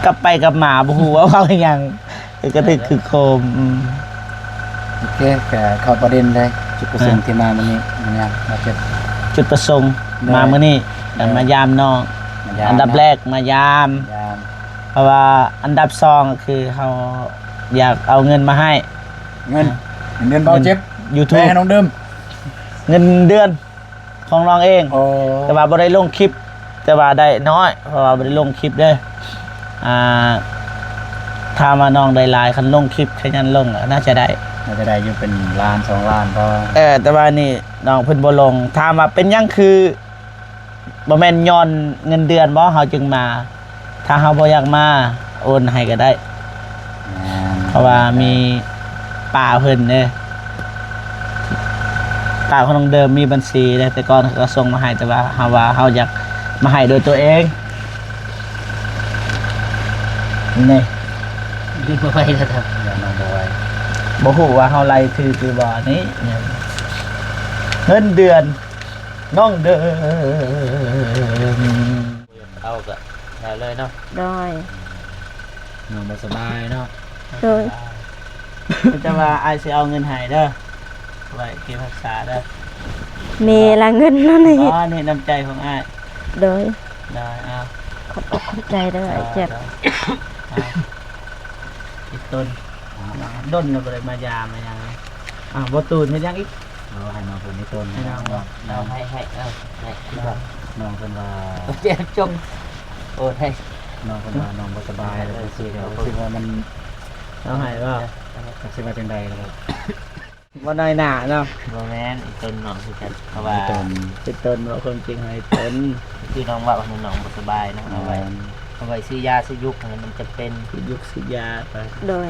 ກັບໄປກັບມາ ບໍ່ຮູ້ວ່າເວົ້າອີ່ຫຍັງ ກະຖືກຄືໂຄມ. ອືມ ໂອເຄ ກະເຂົ້າປະເດັນເລີຍ. ຈຸດປະສົງ ເອີ ທີ່ມາມື້ນີ້ ແມ່ນຫຍັງ? ມາເກັບ ຈຸດປະສົງ ເອີ ມາມື້ນີ້ ເອີ ກະມາຢາມນ້ອງ. ມາຢາມ ອັນດັບ ເນາະ ແລກມາຢາມ ມາຢາມ ເພາະວ່າອັນດັບສອງ ກະຄືເຮົາຢາກເອົາເງິນມາໃຫ້. ເງິນ ເງິນເດືອນເບົາເຈັບ ຢູທູບ ແມ່ໃຫ້ນ້ອງເດີມ ເງິນເດືອນ ຂອງນ້ອງເອງ. ໂອ້ ແຕ່ວ່າບໍ່ໄດ້ລົງຄລິບ ແຕ່ວ່າໄດ້ນ້ອຍ ເພາະວ່າບໍ່ໄດ້ລົງຄລິບເດ້. ອ່າ ຖາມວ່ານ້ອງໄດ້ຫຼາຍ ຄັນລົງຄລິບ ຂະຫຍັນລົງ ກໍໜ້າຈະໄດ້ ໜ້າຈະໄດ້ຢູ່ເປັນລ້ານສອງລ້ານບໍ່? ເອີ ແຕ່ວ່ານີ້ນ້ອງເພິ່ນບໍ່ລົງ. ຖາມວ່າເປັນຫຍັງຄື ບໍ່ແມ່ນຍ້ອນເງິນເດືອນບໍ່ ເຮົາຈຶ່ງມາ? ຖ້າເຮົາບໍ່ຢາກມາ ໂອນໃຫ້ກໍໄດ້. ແມ່ນ ເພາະວ່າມີປ້າເພິ່ນເດ້ ປ້າຂອງນ້ອງເດີມມີບັນຊີເດ້ ແຕ່ກ່ອນເຂົາກໍສົ່ງມາໃຫ້ ແຕ່ວ່າເຮົາວ່າເຮົາຢາກມາໃຫ້ໂດຍຕົວເອງ. ນີ້ ບໍ່ໄຫວແລ້ວ ບໍ່ໄຫວ ບໍ່ຮູ້ວ່າເຮົາໄລ່ຖືກຫຼືບໍ່. ນີ້ ເງິນເດືອນນ້ອງເດີມ. ເອົາກະໄດ້ເລີຍເນາະ. ໂດຍ ນ້ອງບໍ່ສະບາຍເນາະ. ໂດຍ ແຕ່ວ່າອ້າຍຊິເອົາເງິນໃຫ້ເດີ ໄວ້ເກັບຮັກສາເດີ. ມີລະເງິນນັ້ນນີ້. ອໍ ນີ້ນ້ຳໃຈຂອງອ້າຍ. ໂດຍ ໄດ້ ເອົາ ຂອບອົກຂອບໃຈເດີ ອ້າຍແຈັບ. ເອົາ ອີກຕົ້ນ ດົນແລ້ວບໍ່ໄດ້ມາຢາມມາຫຍັງ. ອ້າວ ບໍ່ຕູນເຮັດຫຍັງອີກ? ເອົາໃຫ້ນ້ອງເພິ່ນນີ້ຕົ້ນ ໃຫ້ນ້ອງບໍ່? ເອົາໃຫ້ ໃຫ້ ເອົາໃຫ້ ນ້ອງເພິ່ນວ່າ ເຈັບຈົກ ໂອນໃຫ້ ນ້ອງເພິ່ນວ່ານ້ອງບໍ່ສະບາຍ ແລ້ວຊິ ເອີ ຮູ້ສຶກວ່າມັນ ເອົາໃຫ້ບໍ່? ຈັກຊິວ່າຈັ່ງໃດລະ ບໍ່ນ້ອຍໜ້າເນາະ. ບໍ່ແມ່ນ ອີ່ຕົນນ້ອງຄືກັນ ເພາະວ່າ ອີ່ຕົນ ອີ່ຕົນເວົ້າຄວາມຈິງໃຫ້ຕົນ ຄືນ້ອງເວົ້າ ນ້ອງບໍ່ສະບາຍເນາະ. ເອົາໄວ້ ເອົາໄວ້ຊື້ຢາຊື້ຍຸກ ມັນຈຳເປັນ ຊື້ຍຸກຊື້ຢາໄປ. ໂດຍ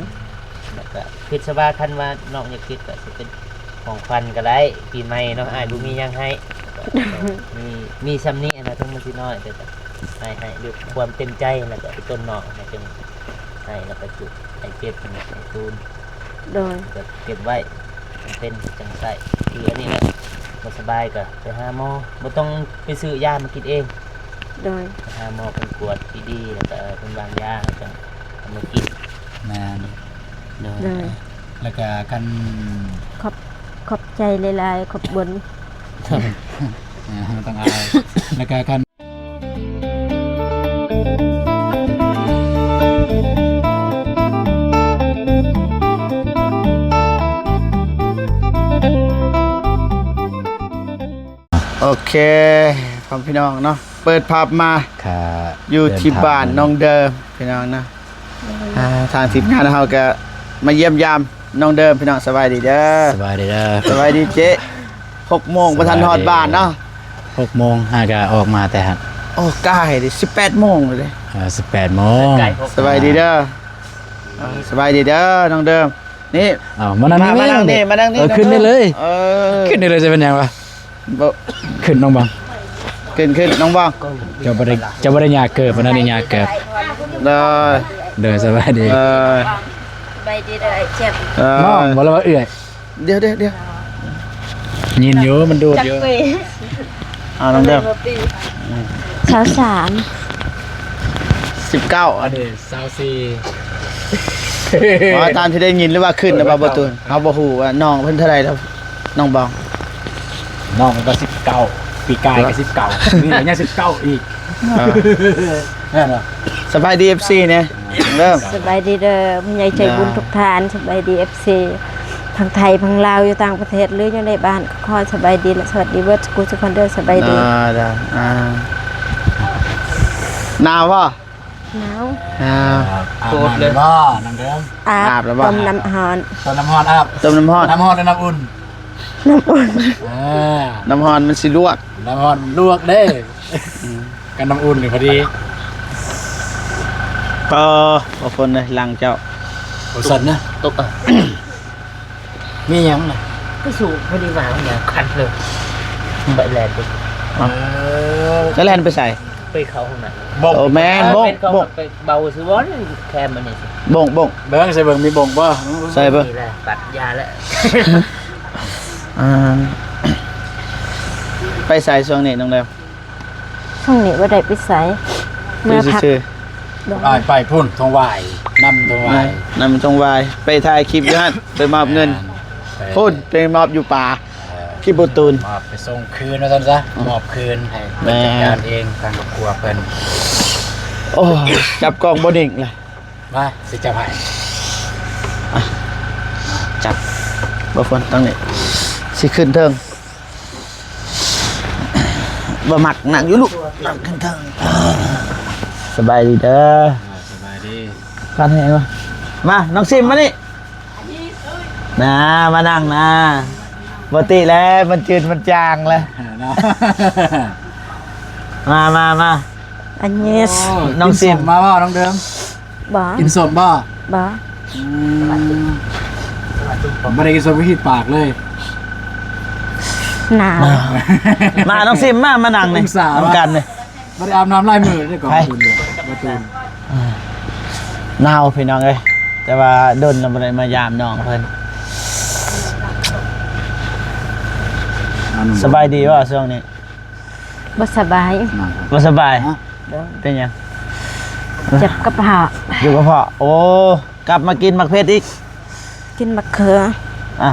ແລ້ວກະຄິດຊະວ່າ ຄັນວ່ານ້ອງຢາກເກັບກະຊິເປັນຂອງຂວັນກະໄດ້ ປີໃໝ່ເນາະ. ອ້າຍບໍ່ມີຫຍັງໃຫ້ ມີ ມີຊ່ຳນີ້ຫັ້ນນະ ເຖິງມັນຊິນ້ອຍ ແຕ່ກະໃຫ້ ໃຫ້ດ້ວຍຄວາມເຕັມໃຈ. ແລ້ວກະອີ່ຕົນນ້ອງໃຫ້ເປັນ ໃຫ້ ແລ້ວກະຈຸ ໃຫ້ເກັບ ໃຫ້ຕູນ. ໂດຍ ກະເກັບໄວ້ ຈຳເປັນຈັ່ງໃຊ້. ຄືອັນນີ້ແຫຼະ ບໍ່ສະບາຍກະໄປຫາໝໍ ບໍ່ຕ້ອງໄປຊື້ຢາມາກິນເອງ. ໂດຍ ໄປຫາໝໍເພິ່ນກວດດີໆ ແລ້ວກະເພິ່ນວາງຢາ ແລ້ວກະເອົາມາກິນ. ແມ່ນ ໂດຍ ໂດຍ ແລ້ວກະຄັນ ຂອບ ຂອບໃຈຫຼາຍໆ ຂອບບຸນ ເອີ ບໍ່ຕ້ອງອາຍ. ແລ້ວກະຄັນ ໂອເຄ ພໍ່ແມ່ພີ່ນ້ອງເນາະ ເປີດພາບມາ ກະ ຢູ່ທີ່ບ້ານນ້ອງເດີມ ພີ່ນ້ອງເນາະ. ອ່າ ທາງທີມງານເຮົາກະມາຢ້ຽມຢາມນ້ອງເດີມ ພີ່ນ້ອງ. ສະບາຍດີເດີ ສະບາຍດີເດີ ສະບາຍດີເຈ້. ຫົກໂມງບໍ່ທັນຮອດບ້ານເນາະ ຫົກໂມງຫາກະອອກມາແຕ່ຫັ້ນ. ໂອ້ ກາຍເດ ສິບແປດໂມງເລີຍເດ. ເອີ ສິບແປດໂມງ. ສະບາຍດີເດີ ອ່າ ສະບາຍດີເດີນ້ອງເດີມ. ນີ້ ເອົາ ມານັ່ງນີ້ ມານັ່ງນີ້ ມານັ່ງນີ້. ເອີ ຂຶ້ນໄດ້ເລີຍ ເອີ ຂຶ້ນໄດ້ເລີຍ ຈະເປັນຫຍັງວະ? ບໍ່ ຂຶ້ນນ້ອງບອງ ຂຶ້ນ ຂຶ້ນນ້ອງບອງ. ເຈົ້າບໍ່ໄດ້ ເຈົ້າບໍ່ໄດ້ຍາເກີບ ອັນນັ້ນນີ້ຍາເກີບ. ໂດຍ ໂດຍ ສະບາຍດີ ໂດຍ ສະບາຍດີເດີ ເຈັບ ເອີ ນ້ອງບໍ່ລະວ່າເອື້ອຍ. ດຽວ ດຽວ ດຽວ ຍິນຢູ່ ມັນດູດຢູ່. ເອົານ້ອງເດີມ ຊາວສາມ ສິບເກົ້າ ອັນນີ້ ຊາວສີ່. ວ່າຕາມທີ່ໄດ້ຍິນ ຫຼືວ່າຂຶ້ນ ຫຼືວ່າບໍ່ຕູນ ເຮົາບໍ່ຮູ້ວ່ານ້ອງເພິ່ນເທົ່າໃດແລ້ວ ນ້ອງບອງ. ນ້ອງມັນກໍສິບເກົ້າ ປີກາຍກໍສິບເກົ້າ ນີ້ກໍຍັງສິບເກົ້າອີກ. ເອີ ແມ່ນບໍ່? ສະບາຍດີ ເອັຟຊີ ແດ່ເດີ. ສະບາຍດີເດີ ຜູ້ໃຫຍ່ໃຈບຸນທຸກທ່ານ. ສະບາຍດີ ເອັຟຊີ ທັງໄທ ທັງລາວ ຢູ່ຕ່າງປະເທດ ຫຼື ຢູ່ໃນບ້ານ ຂໍສະບາຍດີ ແລະ ສະຫວັດດີເບິດສູ່ທຸກຄົນເດີ. ສະບາຍດີ ອ່າ ໜາວບໍ່? ໜາວ ໜາວ. ອາບ ອາບນ້ຳແລ້ວບໍ່ນ້ອງເດີມ? ອາບ ອາບແລ້ວບໍ່? ຕົ້ມນ້ຳຮ້ອນ ຕົ້ມນ້ຳຮ້ອນອາບ. ຕົ້ມນ້ຳຮ້ອນ ນ້ຳຮ້ອນຫຼືນ້ຳອຸ່ນ? ນ້ຳອຸ່ນ. ເອີ ນ້ຳຮ້ອນມັນຊິລວກ ນ້ຳຮ້ອນມັນລວກເດ້. ອືມ ກັບນ້ຳອຸ່ນນີ້ພໍດີ. ເອີ ບໍ່ຝົນເລີຍ ຫຼັງເຈົ້າ ບໍ່ສົນນະ ຕົກ ອະ ມີຫຍັງນະ? ຄືສູງພໍດີວ່າ ຫຍັງຄັນເລີຍ ໄປແລ່ນໄປ. ເອີ ຈະແລ່ນໄປໃສ? ໄປເຂົ້າຫ້ອງນ້ຳ. ໂອ້ ແມ່ນ ບົ້ງ ບົ້ງ ໄປເບົາຊື່ບໍ່ ແຄມອັນນີ້ຊິ ບົ້ງ ບົ້ງ ເບິ່ງໃສ່ເບິ່ງ ມີບົ້ງບໍ່? ໃສ່ເບິ່ງ ນີ້ແຫຼະ ຕັດຢາແຫຼະ. ອ່າ ໄປໃສຊ່ວງນີ້ນ້ອງແດງ? ຊ່ວງນີ້ບໍ່ໄດ້ໄປໃສ ເມືອພັກຊື່ ໂດຍ ອ້າຍໄປພຸ້ນ ທົ່ງຫວາຍ ນຳທົ່ງຫວາຍ ນຳ ນຳທົ່ງຫວາຍ ໄປຖ່າຍຄລິບຢູ່ຫັ້ນ ໄປມອບເງິນ ແມ່ນ ພຸ້ນ ໄປມອບຢູ່ປ່າ ເອີ ຄລິບບໍ່ຕູນ ມອບໄປສົ່ງຄືນວ່າຊັ້ນຊະ ອືມ ມອບຄືນໃຫ້ເພິ່ນ ແມ່ນ ຈັດການເອງ ທາງຄອບຄົວເພິ່ນ. ໂອ້ ຈັບກ້ອງບໍ່ນິ່ງເລີຍ. ມາ ຊິຈັບໃຫ້ ອ່ະ ຈັບ ບໍ່ຝົນ ຕັ້ງນີ້ ຊິຂຶ້ນເທິງ ບໍ່ມັກ ນັ່ງຢູ່ລູກ ນັ່ງຂຶ້ນເທິງ. ສະບາຍດີເດີ ອ່າ ສະບາຍດີ ຄັນແຮງວະ ມາ ນ້ອງຊິມ ມານີ້ ນາ ມານັ່ງນາ ປົກກະຕິແລ້ວ ມັນຈືນມັນຈາງແລ້ວ ມາ ມາ ມາ ອັນນີ້ ໂອ້ ນ້ອງຊິມ ກິນສົ້ມມາບໍ່ ນ້ອງເດີມ? ບໍ່ ກິນສົ້ມບໍ່? ບໍ່ ອືມ ບໍ່ໄດ້ກິນສົ້ມ ຄືຮີດປາກເລີຍ ໜາວ ໜາວ ມາ ນ້ອງຊິມ ມາ ມານັ່ງນີ້ ອົງສາ ນຳກັນນີ້ ບໍ່ໄດ້ອາບນ້ຳຫຼາຍມື້ເດ້ ກອງ ໄປ ບຸນເດ້ ບໍ່ຕື່ນ ອ່າ ໜາວພີ່ນ້ອງເອີຍ ແຕ່ວ່າດົນແລ້ວບໍ່ໄດ້ມາຢາມນ້ອງເພິ່ນ. ສະບາຍດີບໍ່ຊ່ວງນີ້? ບໍ່ສະບາຍ ບໍ່ສະບາຍ ຮະ? ໂດຍ ເປັນຫຍັງ? ເຈັບກະເພາະ ເຈັບກະເພາະ ໂອ້ ກັບມາກິນໝາກເຜັດອີກ ກິນໝາກເຂືອ ອ່ະ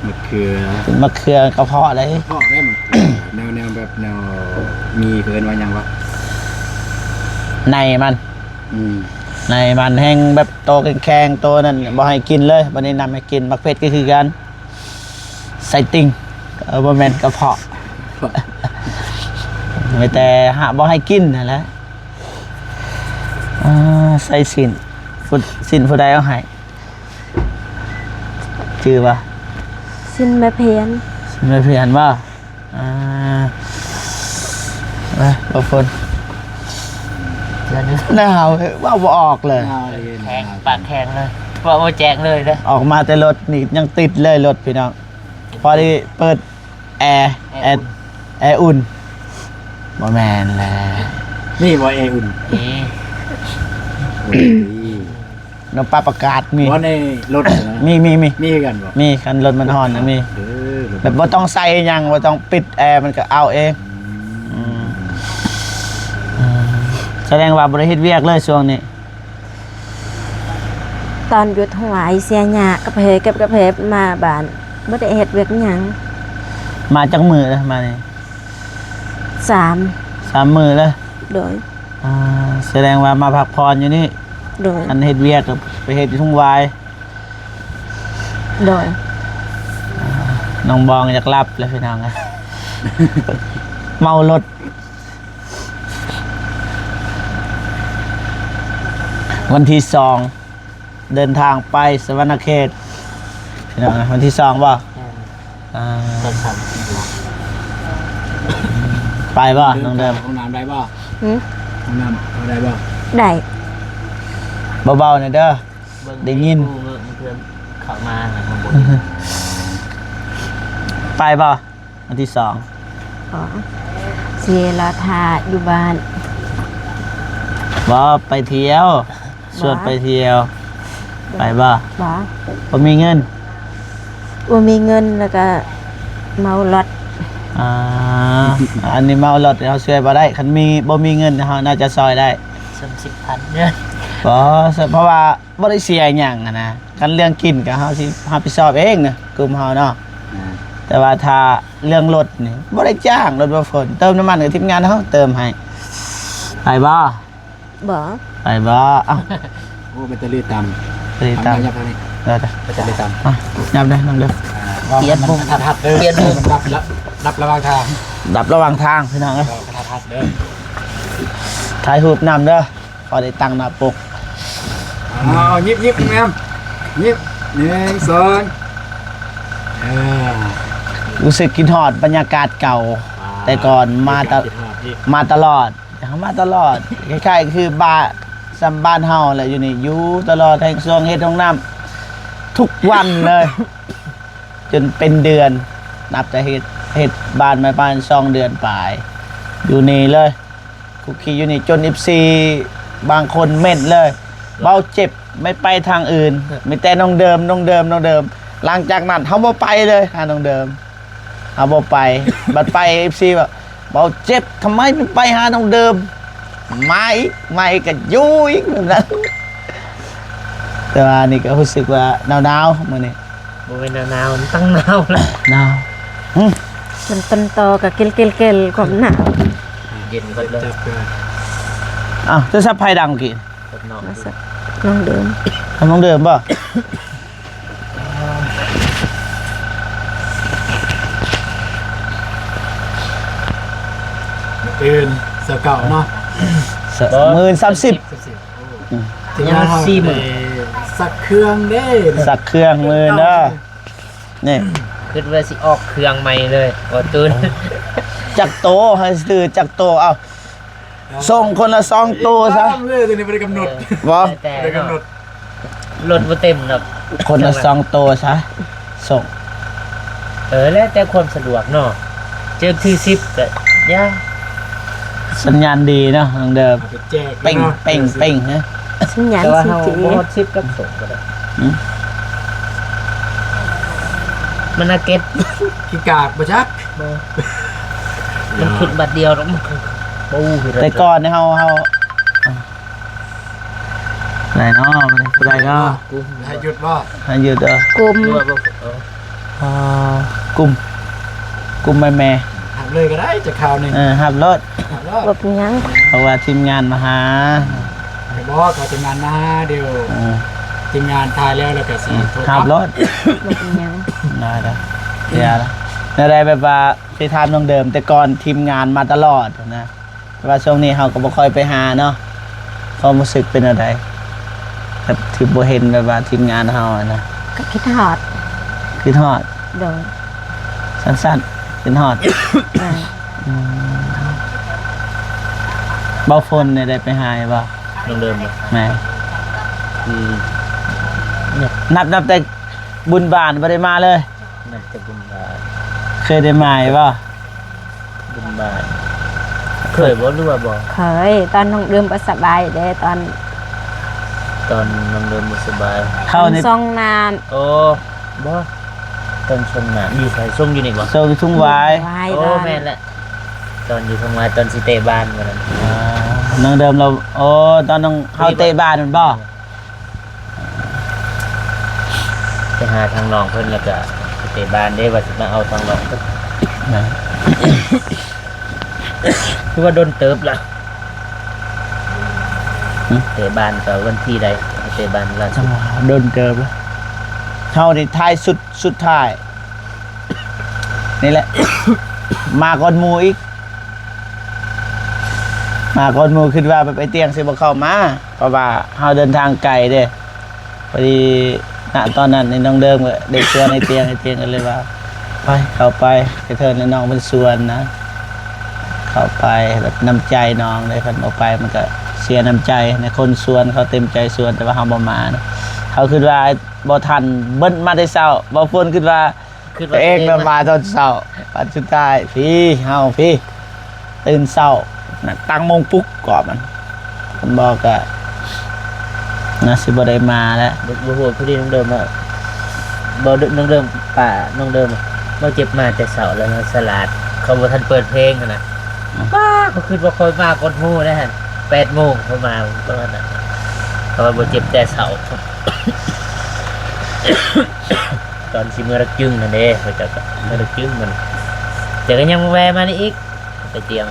ໝາກເຂືອ ກິນໝາກເຂືອກະເພາະໄດ໋ ກະເພາະໄດ໋ ໝາກເຂືອ ແນວ ແນວແບບແນວ ມີ ເອີ້ນວ່າຫຍັງວະ? ໃນມັນ ອືມ ໃນມັນແຮງແບບໂຕແຂງໆ ໂຕນັ້ນບໍ່ໃຫ້ກິນເລີຍ ບັດນີ້ນຳໃຫ້ກິນ ໝາກເຜັດກໍຄືກັນ. ໄສ້ຕິ່ງ ເອີ ບໍ່ແມ່ນກະເພາະ ມີແຕ່ຫາບໍ່ໃຫ້ກິນຫັ້ນແຫຼະ ອ່າ ໄສ້ຊີ້ນ ຜູ້ ຊີ້ນຜູ້ໃດເອົາໃຫ້? ຈື່ບໍ່? ຊີ້ນແມ່ພຽນ ຊີ້ນແມ່ພຽນບໍ່? ອ່າ ມາ ບໍ່ຝົນ ໜາວ ເວົ້າບໍ່ອອກເລີຍ ໜາວເລີຍ ແຂງ ປາກແຂງເລີຍ ເວົ້າບໍ່ແຈ້ງເລີຍເດ້ ອອກມາແຕ່ລົດນີ້ຍັງຕິດເລີຍ ລົດພີ່ນ້ອງ ພໍດີເປີດແອ ແອ ແອ ແອອຸ່ນ ບໍ່ແມ່ນແຫຼະ ນີ້ບໍ່ແອອຸ່ນ ນີ້ ໂອ້ຍ ນ້ຳປາປະກາດມີ ບໍ່ໃນລົດນະ ມີ ມີ ມີ ມີຄືກັນບໍ່? ມີ ຄັນລົດມັນຮ້ອນນະມີ ເອີ ແບບບໍ່ຕ້ອງໃສ່ຫຍັງ ບໍ່ຕ້ອງປິດແອ ມັນກໍເອົາເອງ ອືມ ອືມ ອືມ ສະແດງວ່າບໍ່ໄດ້ເຮັດວຽກເລີຍຊ່ວງນີ້ ຕອນຢູ່ທົ່ງຫວາຍເສຍຫຍ້າກະເພ ເກັບກະເພມາບ້ານ ບໍ່ໄດ້ເຮັດວຽກຫຍັງ ມາຈັກມື້ແລ້ວມານີ້? ສາມ ສາມມື້ແລ້ວ ໂດຍ ອ່າ ສະແດງວ່າມາພັກຜ່ອນຢູ່ນີ້ ໂດຍ ອັນເຮັດວຽກກໍໄປເຮັດຢູ່ທົ່ງຫວາຍ ໂດຍ ນ້ອງບອງຢາກຫຼັບແລ້ວພີ່ນ້ອງ ເມົາລົດ ວັນທີສອງ ເດີນທາງໄປສະຫວັນນະເຂດ ພີ່ນ້ອງ ວັນທີສອງບໍ່? ແມ່ນ ອ່າ ຕອນເຊົ້າ ໄປບໍ່ນ້ອງເດີມ? ຫ້ອງນ້ຳໄດ້ບໍ່? ຫື? ຫ້ອງນ້ຳເຂົ້າໄດ້ບໍ່? ໄດ້ ເບົາໆແດ່ເດີ ໄດ້ຍິນ ເບິ່ງໃນ Google ເພື່ອນເຂົ້າມານະ ໄປບໍ່? ອັນທີສອງ ອໍ ຊິລໍຖ້າຢູ່ບ້ານ ບໍ່ ໄປທ່ຽວ ຊວນໄປທ່ຽວ ບໍ່ ໄປບໍ່? ບໍ່ ບໍ່ມີເງິນ ບໍ່ມີເງິນ ແລ້ວກະເມົາລົດ ອ່າ ອັນນີ້ເມົາລົດເຮົາຊ່ວຍບໍ່ໄດ້ ຄັນມີ ບໍ່ມີເງິນເຮົາໜ້າຈະຊ່ອຍໄດ້ ສາມສິບພັນ ບໍ່ ເພາະວ່າ ບໍ່ໄດ້ເສຍຫຍັງຫັ້ນນະ ຄັນເລື່ອງກິນກໍເຮົາຊິຮັບຜິດຊອບເອງນະ ກຸ່ມເຮົາເນາະ ແຕ່ວ່າຖ້າເລື່ອງລົດນີ້ບໍ່ໄດ້ຈ້າງ ລົດບໍ່ຝົນ ເຕີມນ້ຳມັນກັບທີມງານເຮົາເຕີມໃຫ້ ໄປບໍ່? ບໍ່ ໄປບໍ່? ເອົ້າ ໂອ້ ແບັດເຕີຣີຕ່ຳ ແບັດເຕີຣີຕ່ຳ ຍັບທາງນີ້ ເອີ ແບັດເຕີຣີຕ່ຳ ອ່ະ ຍັບເດີນ້ອງເດີ ອ່າ ປ່ຽນວົງ ດັບ ດັບ ດັບລະຫວ່າງທາງ ດັບລະຫວ່າງທາງພີ່ນ້ອງເອີຍ ເອີ ກະທັດຮັດເດີ ຖ່າຍຮູບນຳເດີ. ພໍໄດ້ຕັ້ງໜ້າປົກ ເອົາ ຍິບ ຍິບ ງາມ ຍິບ ໜຶ່ງ ສອງ ເອີ ຮູ້ສຶກຄິດຮອດບັນຍາກາດເກົ່າ ແຕ່ກ່ອນມາຕະ ມາຕະຫຼອດ ມາຕະຫຼອດ ຄ້າຍໆຄືບ້ານ ສ່ຳບ້ານເຮົາແຫຼະ ຢູ່ນີ້ ຢູ່ຕະຫຼອດ ແຮງຊ່ວງເຮັດຫ້ອງນ້ຳທຸກວັນເລີຍ ຈົນເປັນເດືອນ ນັບແຕ່ເຮັດ ເຮັດບ້ານມາປະມານສອງເດືອນປາຍ ຢູ່ນີ້ເລີຍ. ຄຸກຄີຢູ່ນີ້ຈົນເອັຟຊີບາງຄົນເມັ້ນເລີຍ ເວົ້າເຈັບ ໄມ່ໄປທາງອື່ນ ມີແຕ່ນ້ອງເດີມ ນ້ອງເດີມ ນ້ອງເດີມ. ຫຼັງຈາກນັ້ນເຮົາບໍ່ໄປເລີຍຫານ້ອງເດີມ ເຮົາບໍ່ໄປ. ບັດໄປເອັຟຊີວ່າ ເວົ້າເຈັບ ທຳໄມໄມ່ໄປຫານ້ອງເດີມ? ມາອີກ ມາອີກກໍຢູ່ອີກນັ້ນ. ແຕ່ວ່ານີ້ກໍຮູ້ສຶກວ່າໜາວໆມື້ນີ້. ບໍ່ແມ່ນໜາວໆ ມັນຕັ້ງໜາວແລ້ວ ໜາວ. ຫຶ ມັນຕົ້ນຕໍກໍເກັລໆໆ ຄວາມໜາວ ເຢັນເບິດເລີຍ. ອ້າວ ໂທລະສັບໃຜດັງກີ້? ນ້ອງເດີມ ນ້ອງເດີມບໍ່? ອື່ນຊາວເກົ້າເນາະ ມື້ອື່ນສາມສິບ ສາມສິບ ອືມ ຍັງສີ່ໝື່ນ ສັກເຄື່ອງເດ້ ສັກເຄື່ອງມື້ອື່ນເດີ. ນີ້ ຄິດວ່າຊິອອກເຄື່ອງໃໝ່ເລີຍ ບໍ່ຕູນ. ຈັກໂຕ ໃຫ້ຊື້ຈັກໂຕ ເອົາ ສົ່ງຄົນລະສອງໂຕຊະ ເລີຍ ຕົວນີ້ບໍ່ໄດ້ກຳນົດ ເອີ ບໍ່ ແຕ່ ບໍ່ໄດ້ກຳນົດ ລົດບໍ່ເຕັມດອກ ຄົນລະສອງໂຕຊະ ສົ່ງ. ເອີ ແລ້ວແຕ່ຄວາມສະດວກເນາະ ເຈີກທີສິບກໍຢ່າ. ສັນຍານດີເນາະ ນ້ອງເດີມ ເອົາໄປແຈກເນາະ ເປັງ ເປັງ ເປັງນະ. ສັນຍານ ແຕ່ວ່າເຮົາ ສີ່ຈີ ບໍ່ຮອດສິບກັບສອງກໍໄດ້ ຫື ມັນອາເກັດ ຂີ້ກາກບໍ່ຈັກ ບໍ່ ມັນຂຶ້ນບາດດຽວແລ້ວ ມັນບໍ່ຮູ້ຄືກັນ. ແຕ່ກ່ອນນີ້ເຮົາ ເຮົາ ໄດ້ເນາະ ບໍ່ໄດ້ເນາະ ໃຫ້ຢຸດບໍ່? ໃຫ້ຢຸດເດີ ກຸມ ເອີ ກຸມ ກຸມແມ່ໆ ຮັບເລີຍກໍໄດ້ ຈະຄາວໜຶ່ງ ເອີ ຮັບໂລດ ຮັບໂລດ ບໍ່ເປັນຫຍັງ ເພາະວ່າທີມງານມາຫາ. ບໍ່ ເຂົາຈະມາ ມາຫາດຽວ ເອີ ທີມງານຖ່າຍແລ້ວ ແລ້ວກໍຊິ ເອີ ໂທ ຮັບໂລດ ບໍ່ເປັນຫຍັງ ໄດ້ລະ ຢ່າລະ. ແນວໃດ ແບບວ່າຊິຖາມນ້ອງເດີມ ແຕ່ກ່ອນທີມງານມາຕະຫຼອດນະ ແຕ່ວ່າຊ່ວງນີ້ເຮົາກໍບໍ່ຄ່ອຍໄປຫາເນາະ ຄວາມຮູ້ສຶກເປັນແນວໃດ ແບບທີ່ບໍ່ເຫັນແບບວ່າທີມງານເຮົາຫັ້ນນະ? ກໍຄິດຮອດ ຄິດຮອດ ໂດຍ ສັ້ນໆ ຄິດຮອດ ແມ່ນ ອືມ ເບົາຝົນນີ້ໄດ້ໄປຫາຢູ່ບໍ່? ນ້ອງເດີມບໍ່? ແມ່ນ ອືມ ນັບ ນັບແຕ່ບຸນບານບໍ່ໄດ້ມາເລີຍ ນັບແຕ່ບຸນບານ ເຄີຍໄດ້ມາຢູ່ບໍ່? ບຸນບານ ເຄີຍບໍ່ ຫຼືວ່າບໍ່? ເຄີຍ ຕອນນ້ອງເດີມບໍ່ສະບາຍເດ້ ຕອນ ຕອນນ້ອງເດີມບໍ່ສະບາຍ ເຂົ້າໃນຊ່ອງນ້ຳ ໂອ້ ບໍ່ ຕອນຊ່ອງນ້ຳ ຢູ່ໃສ ຊ່ອງຢູ່ນີ້ບໍ່? ຊ່ອງທົ່ງຫວາຍ ໂອ້ ແມ່ນແຫຼະ ຕອນຢູ່ທົ່ງຫວາຍ ຕອນຊິເຕະບານມື້ນັ້ນ ອ່າ ນ້ອງເດີມລາວ ໂອ້ ຕອນນ້ອງ ເຮົາເຕະບານແມ່ນບໍ່? ໄປຫາທາງນ້ອງເພິ່ນ ແລ້ວກະໄປເຕະບານເດ້ ວ່າຊິມາເອົາທາງນ້ອງເພິ່ນ ແມ່ນ ຄືວ່າດົນເຕີບລະ ຫຶ ເຕະບານກໍວັນທີໃດ ເຕະບານລ່າສຸດ ດົນເຕີບລະ ເຮົານີ້ທ້າຍສຸດ ສຸດທ້າຍນີ້ແຫຼະ ມາກ່ອນໝູ່ອີກ. ມາກ່ອນໝູ່ ຄິດວ່າແບບໄອ້ຕຽງຊິບໍ່ເຂົ້າມາ ເພາະວ່າເຮົາເດີນທາງໄກເດ້. ພໍດີນະຕອນນັ້ນນີ້ນ້ອງເດີມກໍໄດ້ຊວນໄອ້ຕຽງ ໄອ້ຕຽງກໍເລີຍວ່າ ໄປ ເຂົ້າໄປ ກະເທີນໃຫ້ນ້ອງເພິ່ນຊວນນະ ເຂົ້າໄປແບບນ້ຳໃຈນ້ອງເດ້ ຄັນບໍ່ໄປມັນກໍເສຍນ້ຳໃຈນະ. ຄົນຊວນເຂົາເຕັມໃຈຊວນ ແຕ່ວ່າເຮົາບໍ່ມານະ ເຮົາຄິດວ່າບໍ່ທັນ ເບິດມາແຕ່ເຊົ້າ ບໍ່ຝົນ ຄິດວ່າ ຄືວ່າ ຕົວເອງນະມາຕອນເຊົ້າ ບັດສຸດທ້າຍພີ້ ເຮົາພີ້ ຕື່ນເຊົ້ານະ ຕັ້ງໂມງປຸກກໍມັນ ຄັນບໍ່ກະໜ້າຊິບໍ່ໄດ້ມາແຫຼະ. ບໍ່ ບໍ່ຮູ້ ພໍດີນ້ອງເດີມວ່າ ບໍ່ ນ້ອງເດີມ ປ້ານ້ອງເດີມວ່າ ບໍ່ເຈັບມາແຕ່ເຊົ້າແລ້ວ ສະຫຼາດ ເຂົາບໍ່ທັນເປີດເພງຫັ້ນນະ. ອືມ ປ້າ ຂ້ອຍຄິດວ່າຂ້ອຍມາກ່ອນໝູ່ແລ້ວຫັ້ນ ແປດໂມງຂ້ອຍມາປະມານນັ້ນ ເພາະວ່າບໍ່ເຈັບແຕ່ເຊົ້າ. ຕອນຊິເມືອລັກຈຶງຫັ້ນເດ້ ເຂົາເຈົ້າກໍເມືອລັກຈຶງມັນ ແຕ່ກໍຍັງແວ່ມານີ້ອີກ ໄປຕຽງ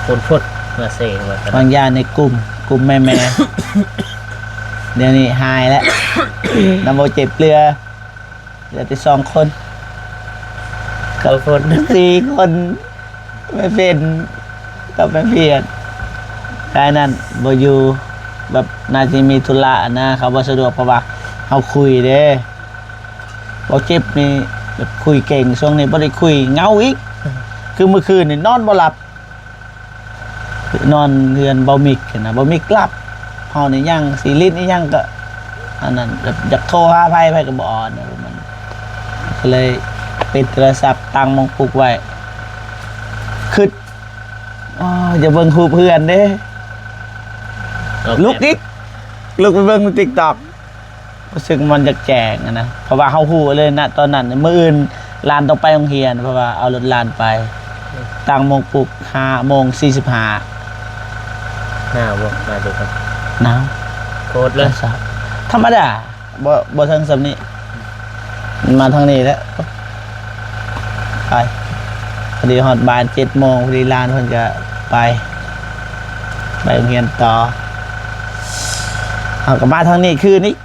ຝົນ ຝົນມາເຊວ່າຊັ້ນ ບາງຢ່າງໃນກຸ່ມ ກຸ່ມແມ່ໆ ດຽວນີ້ຫາຍແລ້ວ ນຳບໍ່ເຈັບເຫຼືອ ເຫຼືອແຕ່ສອງຄົນ ກັບຝົນ ສີ່ຄົນ ແມ່ເພັນກັບແມ່ພຽນ ແຕ່ນັ້ນບໍ່ຢູ່ ແບບໜ້າຊິມີທຸລະນະ ເຂົາບໍ່ສະດວກ ເພາະວ່າເຮົາຄຸຍເດ້. ບໍ່ເຈັບນີ້ແບບຄຸຍເກັ່ງ ຊ່ວງນີ້ບໍ່ໄດ້ຄຸຍ ເຫງົາອີກ ຄືມື້ຄືນນີ້ນອນບໍ່ຫຼັບ ນອນເຮືອນເບົາມິກຫັ້ນນະ ເບົາມິກຫຼັບ ເຮົານີ້ຍັງຊິຫຼິ້ນອີ່ຫຍັງກໍ ອັນນັ້ນ ແບບຢາກໂທຫາໃຜ ໃຜກໍບໍ່ອອນ ມັນກໍເລີຍປິດໂທລະສັບ ຕັ້ງໝ່ອງປຸກໄວ້ ຄຶດ ອໍ ຢາກເບິ່ງຮູບເຮືອນເດ້ ລຸກອີກ ລຸກໄປເບິ່ງໃນຕິກຕັອກ ຮູ້ສຶກມັນຢາກແຈ້ງຫັ້ນນະ ເພາະວ່າເຮົາຮູ້ເລີຍນະ ຕອນນັ້ນ ມື້ອື່ນຫຼານຕ້ອງໄປໂຮງຮຽນ ເພາະວ່າເອົາລົດຫຼານໄປ ຕັ້ງໂມງປຸກ ຫ້າໂມງສີ່ສິບຫ້າ. ໜາວບໍ່? ໜາວເດີ. ໜາວໂຄດເລີຍ. ທຳມະດາ ບໍ່ ບໍ່ເຖິງສ່ຳນີ້. ມາທາງນີ້ແຫຼະ. ໄປ ພໍດີຮອດບ້ານເຈັດໂມງ, ພໍດີຫຼານເພິ່ນກະໄປ ໄປໂຮງຮຽນຕໍ່. ເຮົາກະມາທາງນີ້ຄືນອີກ.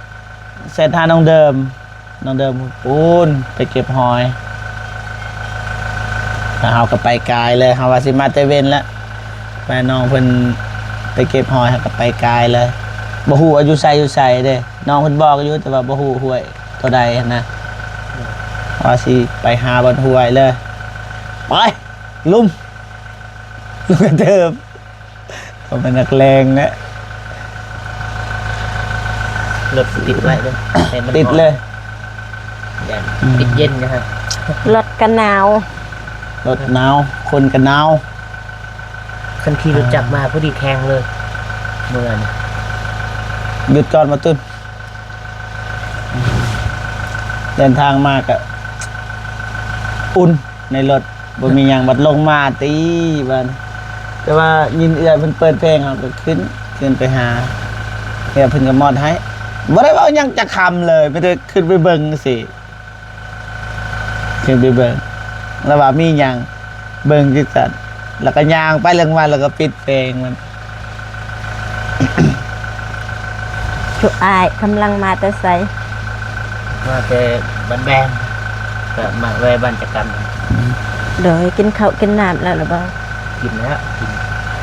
ເສັ້ນທາງນ້ອງເດີມ ນ້ອງເດີມປູນໄປເກັບຫອຍ ແລ້ວເຮົາກະໄປກາຍເລີຍ. ເຮົາວ່າຊິມາແຕ່ເວັນແລ້ວ ແມ່ນ້ອງເພິ່ນໄປເກັບຫອຍ ເຮົາກະໄປກາຍເລີຍ. ບໍ່ຮູ້ວ່າຢູ່ໃສ ຢູ່ໃສເດ້. ນ້ອງເພິ່ນບອກຢູ່ ແຕ່ວ່າບໍ່ຮູ້ຫ້ວຍໂຕໃດຫັ້ນນະ. ວ່າຊິໄປຫາບ່ອນຫ້ວຍເລີຍ. ໄປ ລຸມ ລຸມກະເຕີບ. ເຂົາເປັນນັກແລງນະ. ລົດຕິດໄວ້ເດີ ໃຫ້ມັນ ຕິດເລີຍ ຢ້ານ ອືມ ຕິດເຢັນນະ. ລົດກະໜາວ ລົດໜາວ ຄົນກະໜາວ. ຄັນຂີ່ລົດຈັກມາ ພໍດີແຂງເລີຍ ເມື່ອນີ້. ຢຸດກ່ອນ ບໍ່ຕຸນ. ເດີນທາງມາກະອຸ່ນໃນລົດ. ບໍ່ມີຫຍັງ ບັດລົງມາຕິບາດ. ແຕ່ວ່າຍິນເອື້ອຍເພິ່ນເປີດເພງ ເຮົາກະຂຶ້ນ ຂຶ້ນໄປຫາ ເອື້ອຍເພິ່ນກະມອດໃຫ້. ບໍ່ໄດ້ເວົ້າຫຍັງຈັກຄຳເລີຍ ມີແຕ່ຂຶ້ນໄປເບິ່ງຊື່ ຂຶ້ນໄປເບິ່ງ ລະວ່າມີຫຍັງ ເບິ່ງຈັ່ງຊັ້ນ ລະກະຍ່າງໄປເລື່ອງມາ ລະກະປິດເພງມັນ. ຈຸອ້າຍກຳລັງມາແຕ່ໃສ? ມາແຕ່ບ້ານແບງ ກະມາແວ່ບ້ານຈັກກັນ. ໂດຍ ກິນເຂົ້າກິນນ້ຳແລ້ວລະບໍ່? ກິນແລ້ວ ກິນ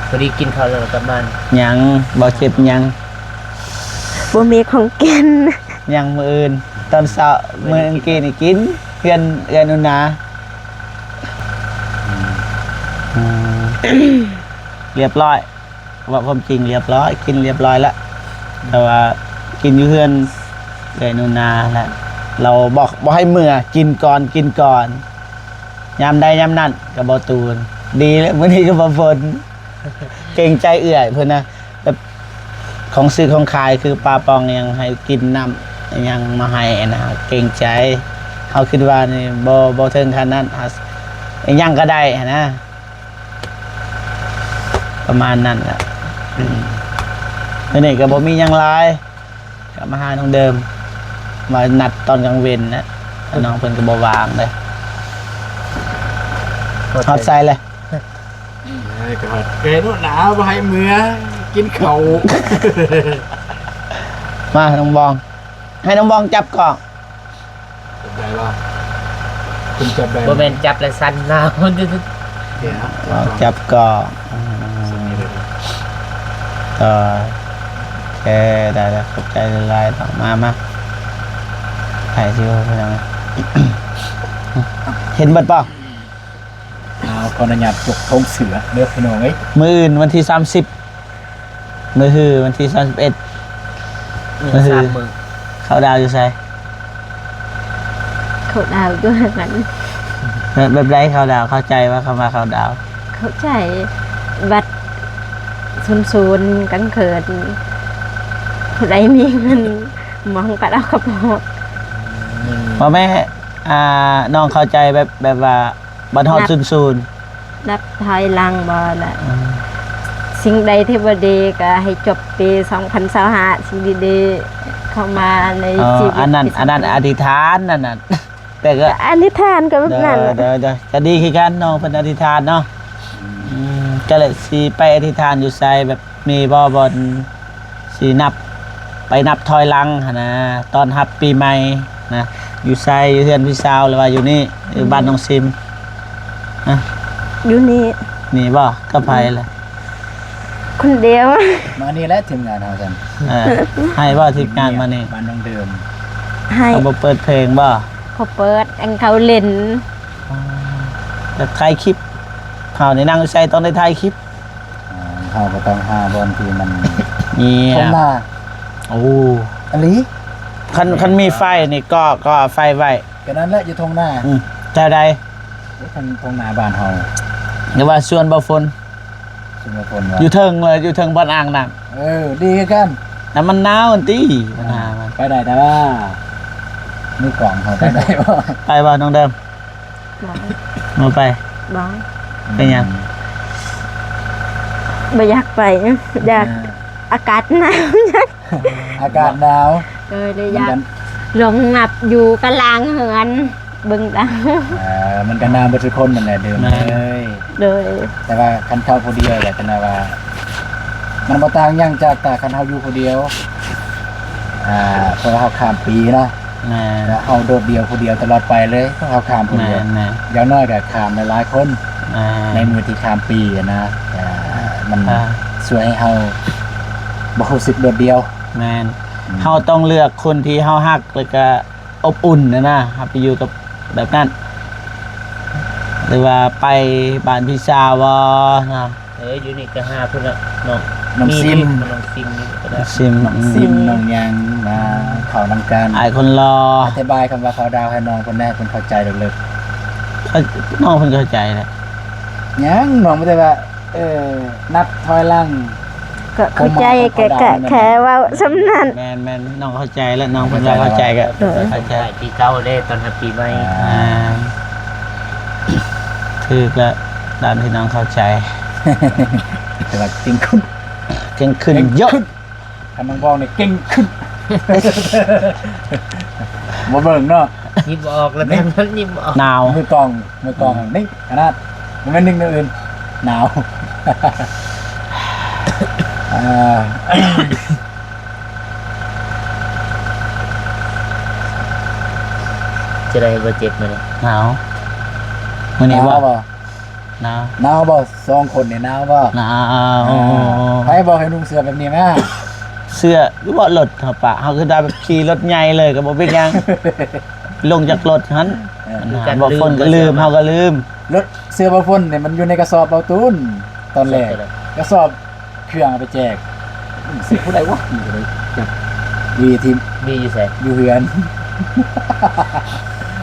ພໍດີກິນເຂົ້າແລ້ວລະກັບບ້ານ. ຍັງ ບໍ່ເຈັບຍັງ ບໍ່ມີຂອງກິນ. ຍັງມື້ອື່ນ ຕອນເຊົ້າ ມື້ກີ້ນີ້ກິນ ເພື່ອນເອື້ອຍໜູນາ. ອືມ ອືມ ລຽບຮ້ອຍ. ເວົ້າຄວາມຈິງລຽບຮ້ອຍ ກິນລຽບຮ້ອຍລະ ແຕ່ວ່າກິນຢູ່ເຮືອນເອື້ອຍໜູນາແຫຼະ. ລາວບອກບໍ່ໃຫ້ເມືອ ກິນກ່ອນ ກິນກ່ອນ ຍາມໃດຍາມນັ້ນກະບໍ່ຕູນ. ດີແລ້ວມື້ນີ້ກະບໍ່ຝົນ ເກງໃຈເອື້ອຍເພິ່ນນະ ແບບຂອງຊື້ຂອງຂາຍ ຄືປາປອງຫຍັງ ໃຫ້ກິນນ້ຳຫຍັງມາໃຫ້ຫັ້ນນະ ເກງໃຈ. ເຮົາຄິດວ່ານີ້ບໍ່ ບໍ່ເຖິງຂັ້ນນັ້ນ ຫຍັງກະໄດ້ຫັ້ນນະ. ປະມານນັ້ນແຫຼະ. ອືມ ມື້ນີ້ກະບໍ່ມີຫຍັງຫຼາຍ ກະມາຫານ້ອງເດີມ ມານັດຕອນກາງເວັນນະ ນ້ອງເພິ່ນກະບໍ່ວ່າງເດ້. ຮອດໃສແຫຼະ? ເອີ ກະຮອດ ເອີ ໜູນາບໍ່ໃຫ້ເມືອ ກິນເຂົ້າ. ມາ ນ້ອງບອງ ໃຫ້ນ້ອງບອງຈັບກ້ອງ. ຈັບໄດ້ບໍ່? ຄຸນຈັບໄດ້ ບໍ່ແມ່ນຈັບແລ້ວສັ່ນນະ. ດຽວ ເອົາຈັບກ້ອງ. ອືມ ໂອເຄ ໄດ້ແລ້ວ ຂອບໃຈຫຼາຍໆເນາະ. ມາ ມາ ໃຜຊິເວົ້າ ເຫັນເບິດບໍ່? ເອົາ ຂໍອະນຸຍາດປົກໂທງເສືອເດີພີ່ນ້ອງເອີຍ. ມື້ອື່ນວັນທີສາມສິບ ມື້ຮືວັນທີສາມສິບເອັດ ມື້ຮື ສາມມື້. ເຂົ້າດາວຢູ່ໃສ? ເຂົ້າດາວຢູ່ຫັ້ນ. ແບບ ແບບໃດເຂົ້າດາວ? ເຂົ້າໃຈວ່າຄຳວ່າເຂົ້າດາວ? ເຂົ້າໃຈ. ບັດສູນໆກາງຄືນ ຜູ້ໃດມີເງິນ ມອງກັນເອົາກະປອກ. ອືມ ບໍ່ແມ່ນ ອ່າ ນ້ອງເຂົ້າໃຈແບບ ແບບວ່າ ບັດຮອດສູນສູນ ນັບຖອຍຫຼັງບໍ່ລະ. ອືມ ສິ່ງໃດທີ່ບໍ່ດີກະໃຫ້ຈົບປີສອງພັນຊາວຫ້າ ສິ່ງດີໆເຂົ້າມາໃນຊີວິດ. ອັນນັ້ນ ອັນນັ້ນອະທິຖານ ອັນນັ້ນ ແຕ່ກະ ກະອະທິຖານກະແບບນັ້ນ. ໂດຍ ໂດຍ ກະດີຄືກັນ ນ້ອງເພິ່ນອະທິຖານເນາະ. ອືມ ກະເລີຍຊິໄປອະທິຖານຢູ່ໃສ ແບບມີບໍ່ ບ່ອນ ຊິນັບ ໄປນັບຖອຍຫຼັງຫັ້ນນະ ຕ້ອນຮັບປີໃໝ່ນະ. ຢູ່ໃສ? ຢູ່ເຮືອນພີ່ສາວ ຫຼືວ່າຢູ່ນີ້? ຢູ່ບ້ານນ້ອງຊິມ? ຮະ? ຢູ່ນີ້. ນີ້ບໍ່? ກັບໃຜລະ? ຄົນດຽວ. ມານີ້ແຫຼະທີມງານເຮົາຊັ້ນ. ເອີ ໃຫ້ບໍ່ທີມງານມານີ້? ບ້ານນ້ອງເດີມ. ໃຫ້. ເຂົາບໍ່ເປີດເພງບໍ່? ເຂົາເປີດ ອັນເຂົາຫຼິ້ນ. ອໍ ແຕ່ຖ່າຍຄລິບ ເຮົານີ້ນັ່ງຢູ່ໃສຕ້ອງໄດ້ຖ່າຍຄລິບ. ອ່າ ເຮົາກະຕ້ອງຫາບ່ອນທີ່ມັນ ນີ້ ທົ່ງນາ. ໂອ້ ອີ່ຫຼີ. ຄັນ ຄັນມີໄຟນີ້ ກໍ່ ກໍ່ເອົາໄຟໄວ້. ກະນັ້ນແຫຼະ ຢູ່ທົ່ງນາ. ອືມ ແຖວໃດ? ໂອ້ ທົ່ງ ທົ່ງນາບ້ານເຮົາ ຫຼືວ່າສວນບໍ່ຝົນ? ສວນບໍ່ຝົນວ່າ ຢູ່ເທິງເລີຍ ຢູ່ເທິງບ່ອນອ່າງນ້ຳ. ເອີ ດີຄືກັນ. ແຕ່ມັນໜາວຫັ້ນຕິ ບັນຫາມັນ. ໄປໄດ້ ແຕ່ວ່າມືກອງເຮົາໄປໄດ້ບໍ່? ໄປບໍ່ນ້ອງເດີມ? ບໍ່ ບໍ່ໄປ. ບໍ່. ເປັນຫຍັງ? ບໍ່ຢາກໄປ ຢາກ ອ່າ ອາກາດໜາວ ອາກາດໜາວ ໂດຍ ເລີຍຢາກ ມັນກໍ ລົງນັບຢູ່ກະລາງເຮືອນ ເບິ່ງຕາມ ເອີ ມັນກໍໜາວເບິດທຸກຄົນນັ້ນແຫຼະ ເດີມ ແມ່ນ ເອີຍ ໂດຍ ແຕ່ວ່າຄັນເຂົ້າຜູ້ດຽວແຫຼະ ກໍແນວວ່າ ມັນບໍ່ຕ່າງຫຍັງຈາກ ຈາກຄັນເຮົາຢູ່ຜູ້ດຽວ ອ່າ ເພາະວ່າເຮົາຂ້າມປີເນາະ ແມ່ນ ແລ້ວເຮົາໂດດດ່ຽວຜູ້ດຽວຕະຫຼອດໄປເລີຍ ເຮົາຂ້າມຜູ້ດຽວ ແມ່ນໆ ຢ່າງໜ້ອຍກໍຂ້າມຫຼາຍໆຄົນ ແມ່ນ ໃນມື້ທີ່ຂ້າມປີນະ ກໍມັນ ອ່າ ຊ່ວຍໃຫ້ເຮົາບໍ່ຮູ້ສຶກໂດດດ່ຽວ ແມ່ນ ອືມ ເຮົາຕ້ອງເລືອກຄົນທີ່ເຮົາຮັກ ແລ້ວກໍອົບອຸ່ນນະນະ ເຮົາໄປຢູ່ກັບແບບນັ້ນ ຫຼືວ່າໄປບ້ານພີ່ສາວບໍ່ເນາະ? ເອີ ຢູ່ນີ້ກໍຫາເພິ່ນລະ ນ້ອງ ນ້ອງ ມີ ຊິມ ນ້ອງຊິມນີ້ກໍໄດ້ ນ້ອງຊິມ ນ້ອງຊິມ ອືມ ນ້ອງຫຍັງ ມາເຂົ້ານຳກັນ ອ້າຍຄົນຫຼໍ່ ອະທິບາຍຄຳວ່າເຂົ້າດາວໃຫ້ນ້ອງເພິ່ນແດ່ ໃຫ້ເພິ່ນເຂົ້າໃຈເລິກໆ ເອີ ນ້ອງເພິ່ນເຂົ້າໃຈແຫຼະ ຫຍັງ ນ້ອງບໍ່ໄດ້ວ່າ ເອີ ນັບຖອຍຫຼັງ ກໍເຂົ້າໃຈ ຄວາມໝາຍຂອງເຂົ້າດາວ ກໍ ກໍ ນັ້ນ ແຄ່ເວົ້າສ່ຳນັ້ນ ແມ່ນໆ ນ້ອງເຂົ້າໃຈແລ້ວ ນ້ອງເພິ່ນກໍເຂົ້າໃຈ ກໍ ໂດຍ ເຂົ້າໃຈ ປີເກົ່າເດ້ ຕ້ອນຮັບປີໃໝ່ ອ່າ ອ່າ ຖືກແລ້ວ ຕາມທີ່ນ້ອງເຂົ້າໃຈ ແຕ່ວ່າເກັ່ງຂຶ້ນ ເກັ່ງຂຶ້ນ ເກັ່ງ ເຢີະ ຂຶ້ນ ຄັນນ້ອງບອກນີ້ເກັ່ງຂຶ້ນ ບໍ່ເບິ່ງເນາະ ຍິບບໍ່ອອກແລ້ວ ຍິບບໍ່ອອກ ໜາວ ມືກ້ອງ ມືກ້ອງ ອືມ ນີ້ຂະໜາດ ບໍ່ແມ່ນໜຶ່ງແນວອື່ນ ໜາວ ອ່າ ຈະໄດ້ບໍ່ເຈັບມື້ນີ້ ໜາວ ມື້ນີ້ ໜາວບໍ່? ບໍ່? ໜາວ ໜາວບໍ່? ສອງຄົນນີ້ໜາວບໍ່? ໜາວ ອ່າ ໃຜບອກໃຫ້ນຸ່ງເສື້ອແບບນີ້ມາ? ເສື້ອຢູ່ເບາະລົດເຮົາປະ ເຮົາຄືໄດ້ແບບຂີ່ລົດໃຫຍ່ເລີຍກໍບໍ່ເປັນຫຍັງ ລົງຈາກລົດຫັ້ນ ເອີ ບໍ່ຝົນກໍລືມ ເຮົາກໍລືມ ລົດເສື້ອບໍ່ຝົນນີ້ມັນຢູ່ໃນກະສອບເບົາຕູນ ຕອນແລກ ກະສອບເຄື່ອງເອົາໄປແຈກ ເສື້ອຜູ້ໃດວະ? ມັນກໍເລີຍຈັບ ວີທີ ມີຢູ່ໃສ? ຢູ່ເຮືອນ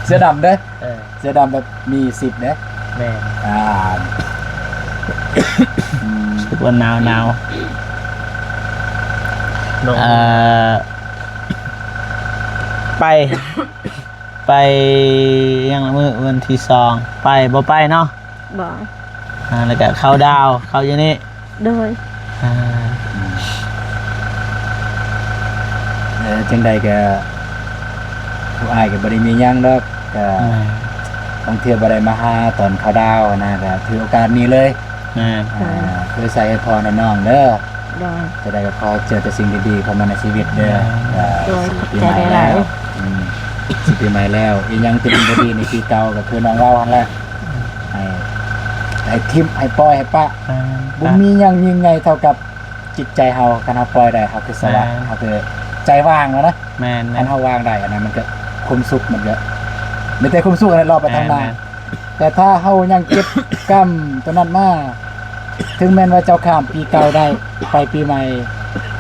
ເສື້ອດຳເດ້ ເອີ ເສື້ອດຳແບບມີຊິບເດ້ ແມ່ນ ອ່າ ອືມ ຮູ້ສຶກວ່າໜາວໆ ເອີ ໄປ ໄປຫຍັງລະ ມື້ວັນທີສອງ ໄປ ບໍ່ໄປເນາະ? ບໍ່ ອ່າ ແລ້ວກະເຂົ້າດາວ ເຂົ້າຢູ່ນີ້ ໂດຍ ອ່າ ເອີ ຈັ່ງໃດກະ ຜູ້ອ້າຍກະບໍ່ໄດ້ມີຫຍັງດອກ ກະ ແມ່ນ ບາງເທື່ອບໍ່ໄດ້ມາຫາຕອນເຂົ້າດາວຫັ້ນນະ ກະຖືໂອກາດນີ້ເລີຍ ແມ່ນ ອ່າ ໂດຍ ເພື່ອໃສ່ໃຫ້ພອນໃຫ້ນ້ອງເດີ ໂດຍ ຈະໄດ້ກໍຂໍເຈີແຕ່ສິ່ງດີໆເຂົ້າມາໃນຊີວິດເດີ ໂດຍ ເອີ ປີໃໝ່ແລ້ວ ອືມ ຊິປີໃໝ່ແລ້ວ ອີ່ຫຍັງທີ່ມັນບໍ່ດີໃນປີເກົ່າກໍຄືນ້ອງເວົ້າຫັ້ນແຫຼະ ໃຫ້ ໃຫ້ຖິ້ມ ໃຫ້ປ່ອຍ ໃຫ້ປະ ແມ່ນ ບໍ່ມີຫຍັງຍິ່ງໃຫຍ່ເທົ່າກັບຈິດໃຈເຮົາ ຄັນເຮົາປ່ອຍໄດ້ ເຮົາຄືສະຫວັດ ແມ່ນ ເຮົາຄືໃຈວ່າງແລ້ວນະ ແມ່ນໆ ຄັນເຮົາວາງໄດ້ ອັນນັ້ນມັນກໍ ຄວາມສຸກມັນກໍ ມີແຕ່ຄວາມສຸກຫັ້ນແຫຼະ ລໍໄປທາງໜ້າ ແມ່ນໆ ແຕ່ຖ້າເຮົາຍັງເກັບກຳໂຕນັ້ນມາ ເຖິງແມ່ນວ່າເຈົ້າຂ້າມປີເກົ່າໄດ້ ໄປປີໃໝ່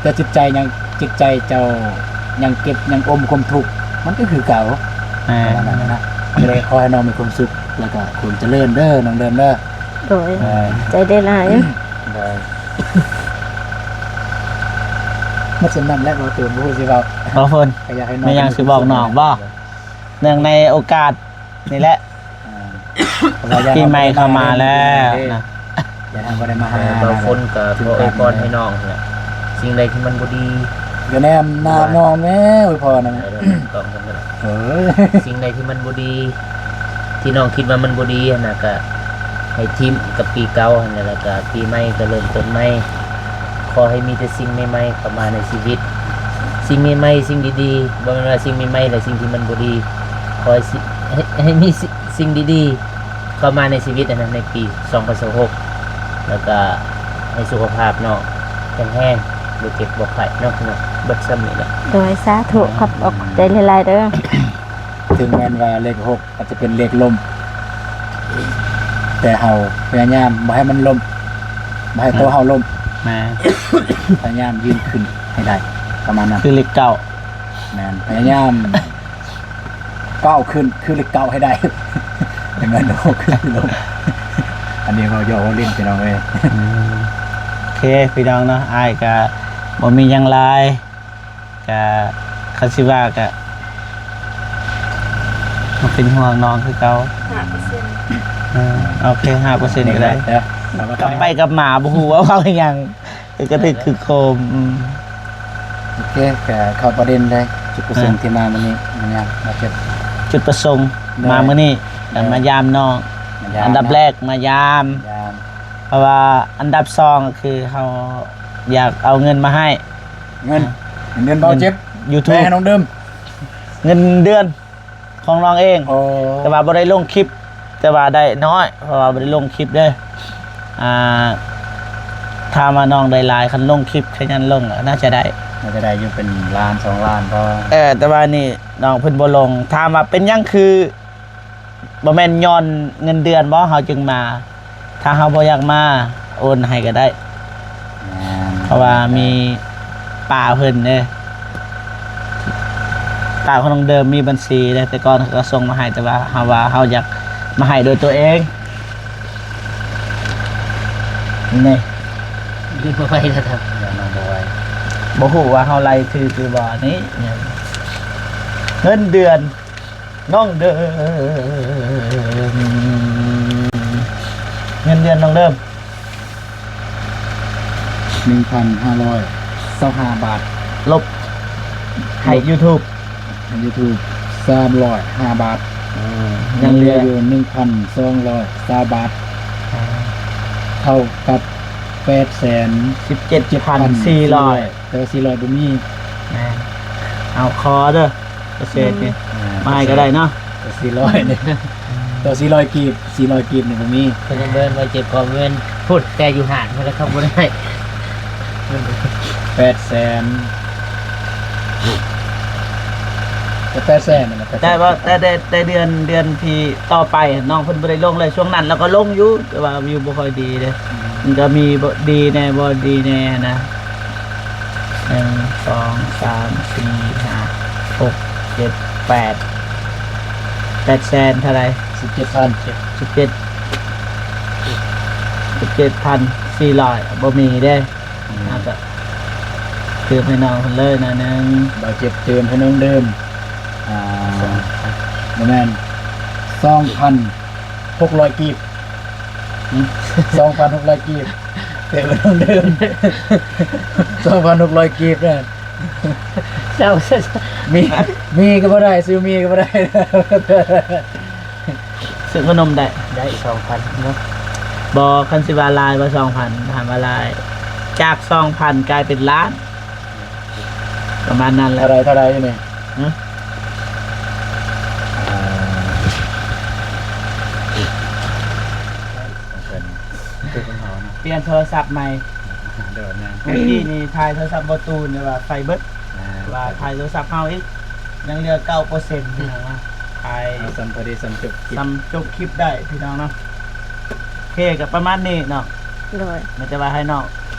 ແຕ່ຈິດໃຈຍັງ ຈິດໃຈເຈົ້າຍັງເກັບ ຍັງອົມຄວາມທຸກ ມັນກໍຄືເກົ່າ ແມ່ນ ປະມານນັ້ນນະ ກໍເລີຍຂໍໃຫ້ນ້ອງມີຄວາມສຸກ ແລ້ວກໍຄວາມຈະເລີນເດີ ນ້ອງເດີມເດີ ໂດຍ ເອີ ໃຈໄດ້ຫຼາຍ ໂດຍ ໝົດສ່ຳນັ້ນແຫຼະ ເວົ້າຕື່ມບໍ່ຮູ້ຊິເວົ້າ ເວົ້າເພິ່ນ ກໍຢາກໃຫ້ນ້ອງ ມີຫຍັງຊິບອກນ້ອງບໍ່? ເນື່ອງໃນໂອກາດນີ້ແຫຼະ ອ່າ ປີໃໝ່ເຂົ້າມາແລ້ວນະ ຢ່າທຳບໍ່ໄດ້ມາຫາ ບາງຄົນກໍຂໍອວຍພອນໃຫ້ນ້ອງຫັ້ນແຫຼະ ສິ່ງໃດທີ່ມັນບໍ່ດີ ກໍແນມໜ້ານ້ອງແມ້ ອວຍພອນນະ ເອີ ຕ້ອງເພິ່ນກໍໄດ້ ເອີ ສິ່ງໃດທີ່ມັນບໍ່ດີ ທີ່ນ້ອງຄິດວ່າມັນບໍ່ດີຫັ້ນນະ ກໍໃຫ້ຖິ້ມກັບປີເກົ່າຫັ້ນແຫຼະ ແລ້ວກໍປີໃໝ່ກໍເລີ່ມຕົ້ນໃໝ່ ຂໍໃຫ້ມີແຕ່ສິ່ງໃໝ່ໆເຂົ້າມາໃນຊີວິດ ສິ່ງໃໝ່ໆ ສິ່ງດີໆ ບໍ່ແມ່ນວ່າສິ່ງໃໝ່ໆ ແລະ ສິ່ງທີ່ມັນບໍ່ດີ ຂໍໃຫ້ ໃຫ້ ໃຫ້ມີ ສິ່ງ ສິ່ງດີໆເຂົ້າມາໃນຊີວິດຫັ້ນນະ ໃນປີສອງພັນຊາວຫົກ ແລ້ວກະໃຫ້ສຸຂະພາບເນາະ ແຂງແຮງ ບໍ່ເຈັບບໍ່ໄຂ້ເນາະ ເນາະ ເບິດສ່ຳນີ້ແຫຼະ ໂດຍ ສາທຸ ຂອບອົກຂອບໃຈຫຼາຍໆເດີ ເຖິງແມ່ນວ່າເລກຫົກອາດຈະເປັນເລກລົ້ມ ແຕ່ເຮົາພະຍາຍາມບໍ່ໃຫ້ມັນລົ້ມ ບໍ່ໃຫ້ໂຕເຮົາລົ້ມ ແມ່ນ ພະຍາຍາມຢືນຂຶ້ນໃຫ້ໄດ້ ປະມານນັ້ນ ຄືເລກເກົ້າ ແມ່ນ ພະຍາຍາມ ກ້າວຂຶ້ນຄືເລກເກົ້າໃຫ້ໄດ້ ແມ່ນບໍ່? ຂຶ້ນລົງ ອັນນີ້ເວົ້າຢອກເວົ້າຫຼິ້ນພີ່ນ້ອງເອີຍ ອືມ ໂອເຄພີ່ນ້ອງເນາະ ອ້າຍກະບໍ່ມີຫຍັງຫຼາຍ ກະຄັນຊິວ່າກະ ເປັນຫ່ວງນ້ອງຄືເກົ່າ ຫ້າເປີເຊັນ ເອີ ໂອເຄ ຫ້າເປີເຊັນກໍໄດ້ ເດີ ກັບໄປກັບມາບໍ່ຮູ້ວ່າເວົ້າອີ່ຫຍັງ ກະຖືກຄືໂຄມ. ອືມ ໂອເຄ ກະເຂົ້າປະເດັນເລີຍ ຈຸດປະສົງ ອ່າ ທີ່ມາມື້ນີ້ ແມ່ນຫຍັງ? ມາເກັບ ຈຸດປະສົງ ໂດຍ ມາມື້ນີ້ ໂດຍ ມາຢາມນ້ອງ ມາຢາມ ອັນດັບ ເນາະ ແລກມາຢາມ ຢາມ ເພາະວ່າອັນດັບສອງກໍຄືເຮົາຢາກເອົາເງິນມາໃຫ້ ເງິນ ອ່າ ເງິນເດືອນເບົາເຈັບ ຢູທູບ ແຕ່ໃຫ້ນ້ອງເດີມ ເງິນເດືອນ ຂອງນ້ອງເອງ ໂອ້ ແຕ່ວ່າບໍ່ໄດ້ລົງຄລິບ ແຕ່ວ່າໄດ້ນ້ອຍ ເພາະວ່າບໍ່ໄດ້ລົງຄລິບເດ້. ອ່າ ຖາມວ່ານ້ອງໄດ້ຫຼາຍ ຄັນລົງຄລິບຂະຫຍັນລົງ ກໍໜ້າຈະໄດ້ ໜ້າຈະໄດ້ຢູ່ເປັນລ້ານສອງລ້ານພໍ. ເອີ ແຕ່ວ່ານີ້ນ້ອງເພິ່ນບໍ່ລົງ ຖາມວ່າເປັນຫຍັງຄື ບໍ່ແມ່ນຍ້ອນເງິນເດືອນບໍ່ ເຮົາຈຶ່ງມາ? ຖ້າເຮົາບໍ່ຢາກມາ ໂອນໃຫ້ກໍໄດ້ ແມ່ນ ເພາະວ່າມີປ້າເພິ່ນເດ້ ປ້າຂອງນ້ອງເດີມມີບັນຊີເດ້ ແຕ່ກ່ອນເຂົາກໍສົ່ງມາໃຫ້ ແຕ່ວ່າເຮົາວ່າເຮົາຢາກມາໃຫ້ໂດຍຕົວເອງ ນີ້ ບໍ່ໄຫວແລ້ວ ບໍ່ໄຫວ ບໍ່ຮູ້ວ່າເຮົາໄລ່ຖືກຫຼືບໍ່ ນີ້ ເງິນເດືອນ ນ້ອງເດີມ ເງິນເດືອນນ້ອງເດີມ ໜຶ່ງພັນຫ້າຮ້ອຍຊາວຫ້າບາດ ລົບໃຫ້ຢູທູບ ໃຫ້ຢູທູບສາມຮ້ອຍຫ້າບາດ ເອີ ຍັງເຫຼືອຢູ່ໜຶ່ງພັນສອງຮ້ອຍຊາວບາດ ເອີ ເທົ່າກັບແປດແສນສິບເຈັດພັນສີ່ຮ້ອຍ ແຕ່ວ່າສີ່ຮ້ອຍບໍ່ມີ ແມ່ນ ເອົາຂໍເດີ ກະເສດນີ້ ອືມ ມາໃຫ້ກໍໄດ້ເນາະ ແຕ່ສີ່ຮ້ອຍນີ້ ອືມ ແຕ່ສີ່ຮ້ອຍກີບ ສີ່ຮ້ອຍກີບນີ້ບໍ່ມີ ເພິ່ນຍັງເບິ່ງວ່າເຈັບຄອບແມ່ນພຸ້ນ ແຕ່ຢູ່ຮ້ານເພິ່ນລະເຂົາບໍ່ໄດ້ໃຫ້ ແປດແສນ ແຕ່ແປດແສນນັ້ນແຫຼະ ແຕ່ວ່າ ແຕ່ ແຕ່ ແຕ່ເດືອນ ເດືອນທີ່ຕໍ່ໄປ ນ້ອງເພິ່ນບໍ່ໄດ້ລົງເລີຍ ຊ່ວງນັ້ນລາວກໍລົງຢູ່ ແຕ່ວ່າວິວບໍ່ຄ່ອຍດີເດ້ ອືມ ມັນກໍມີບໍ່ດີແດ່ ບໍ່ດີແດ່ນະ. ໜຶ່ງ ສອງ ສາມ ສີ່ ຫ້າ ຫົກ ເຈັດ ແປດ ແປດແສນເທົ່າໃດ? ສິບເຈັດພັນ ສິບເຈັດ ສິບເຈັດພັນສີ່ຮ້ອຍ ບໍ່ມີເດ້ ອືມ ເຮົາກໍຕື່ມໃຫ້ນ້ອງເພິ່ນເລີຍໜ້ອຍໜຶ່ງ ບ່າວເຈັບຕື່ມໃຫ້ນ້ອງເດີມ ອ່າ ບໍ່ແມ່ນ ສອງພັນຫົກຮ້ອຍກີບ ຫືມ ສອງພັນຫົກຮ້ອຍກີບ ເຕີມເງິນເດືອນ ສອງພັນຫົກຮ້ອຍກີບນະ ເຈົ້າ ມີ ມີກໍບໍ່ໄດ້ ຊື້ມີກໍບໍ່ໄດ້ ຊື້ຂະໜົມໄດ້ ໄດ້ສອງພັນເນາະ ບໍ່ ຄັນຊິວ່າຫຼາຍບໍ່ ສອງພັນ ຖາມວ່າຫຼາຍ ຈາກສອງພັນກາຍເປັນລ້ານ ປະມານນັ້ນແຫຼະ ເທົ່າໃດ ເທົ່າໃດຢູ່ນີ້? ຫຶ? ອ່າ ຂອງເພິ່ນ ຄືຂອງເຮົາເນາະ ປ່ຽນໂທລະສັບໃໝ່ ໂດຍ ແມ່ນ ເມື່ອກີ້ນີ້ຖ່າຍໂທລະສັບບໍ່ຕູນ ແຕ່ວ່າໄຟເບິດ ແມ່ນ ວ່າຖ່າຍໂທລະສັບເຮົາອີກ ຍັງເຫຼືອເກົ້າເປີເຊັນ ພີ່ນ້ອງເນາະ ຖ່າຍ ເອົາສ່ຳພໍດີ ສ່ຳຈົບຄລິບ ສ່ຳຈົບຄລິບໄດ້ ພີ່ນ້ອງເນາະ ໂອເຄ ກໍປະມານນີ້ເນາະ ໂດຍ ມີແຕ່ວ່າໃຫ້ນ້ອງ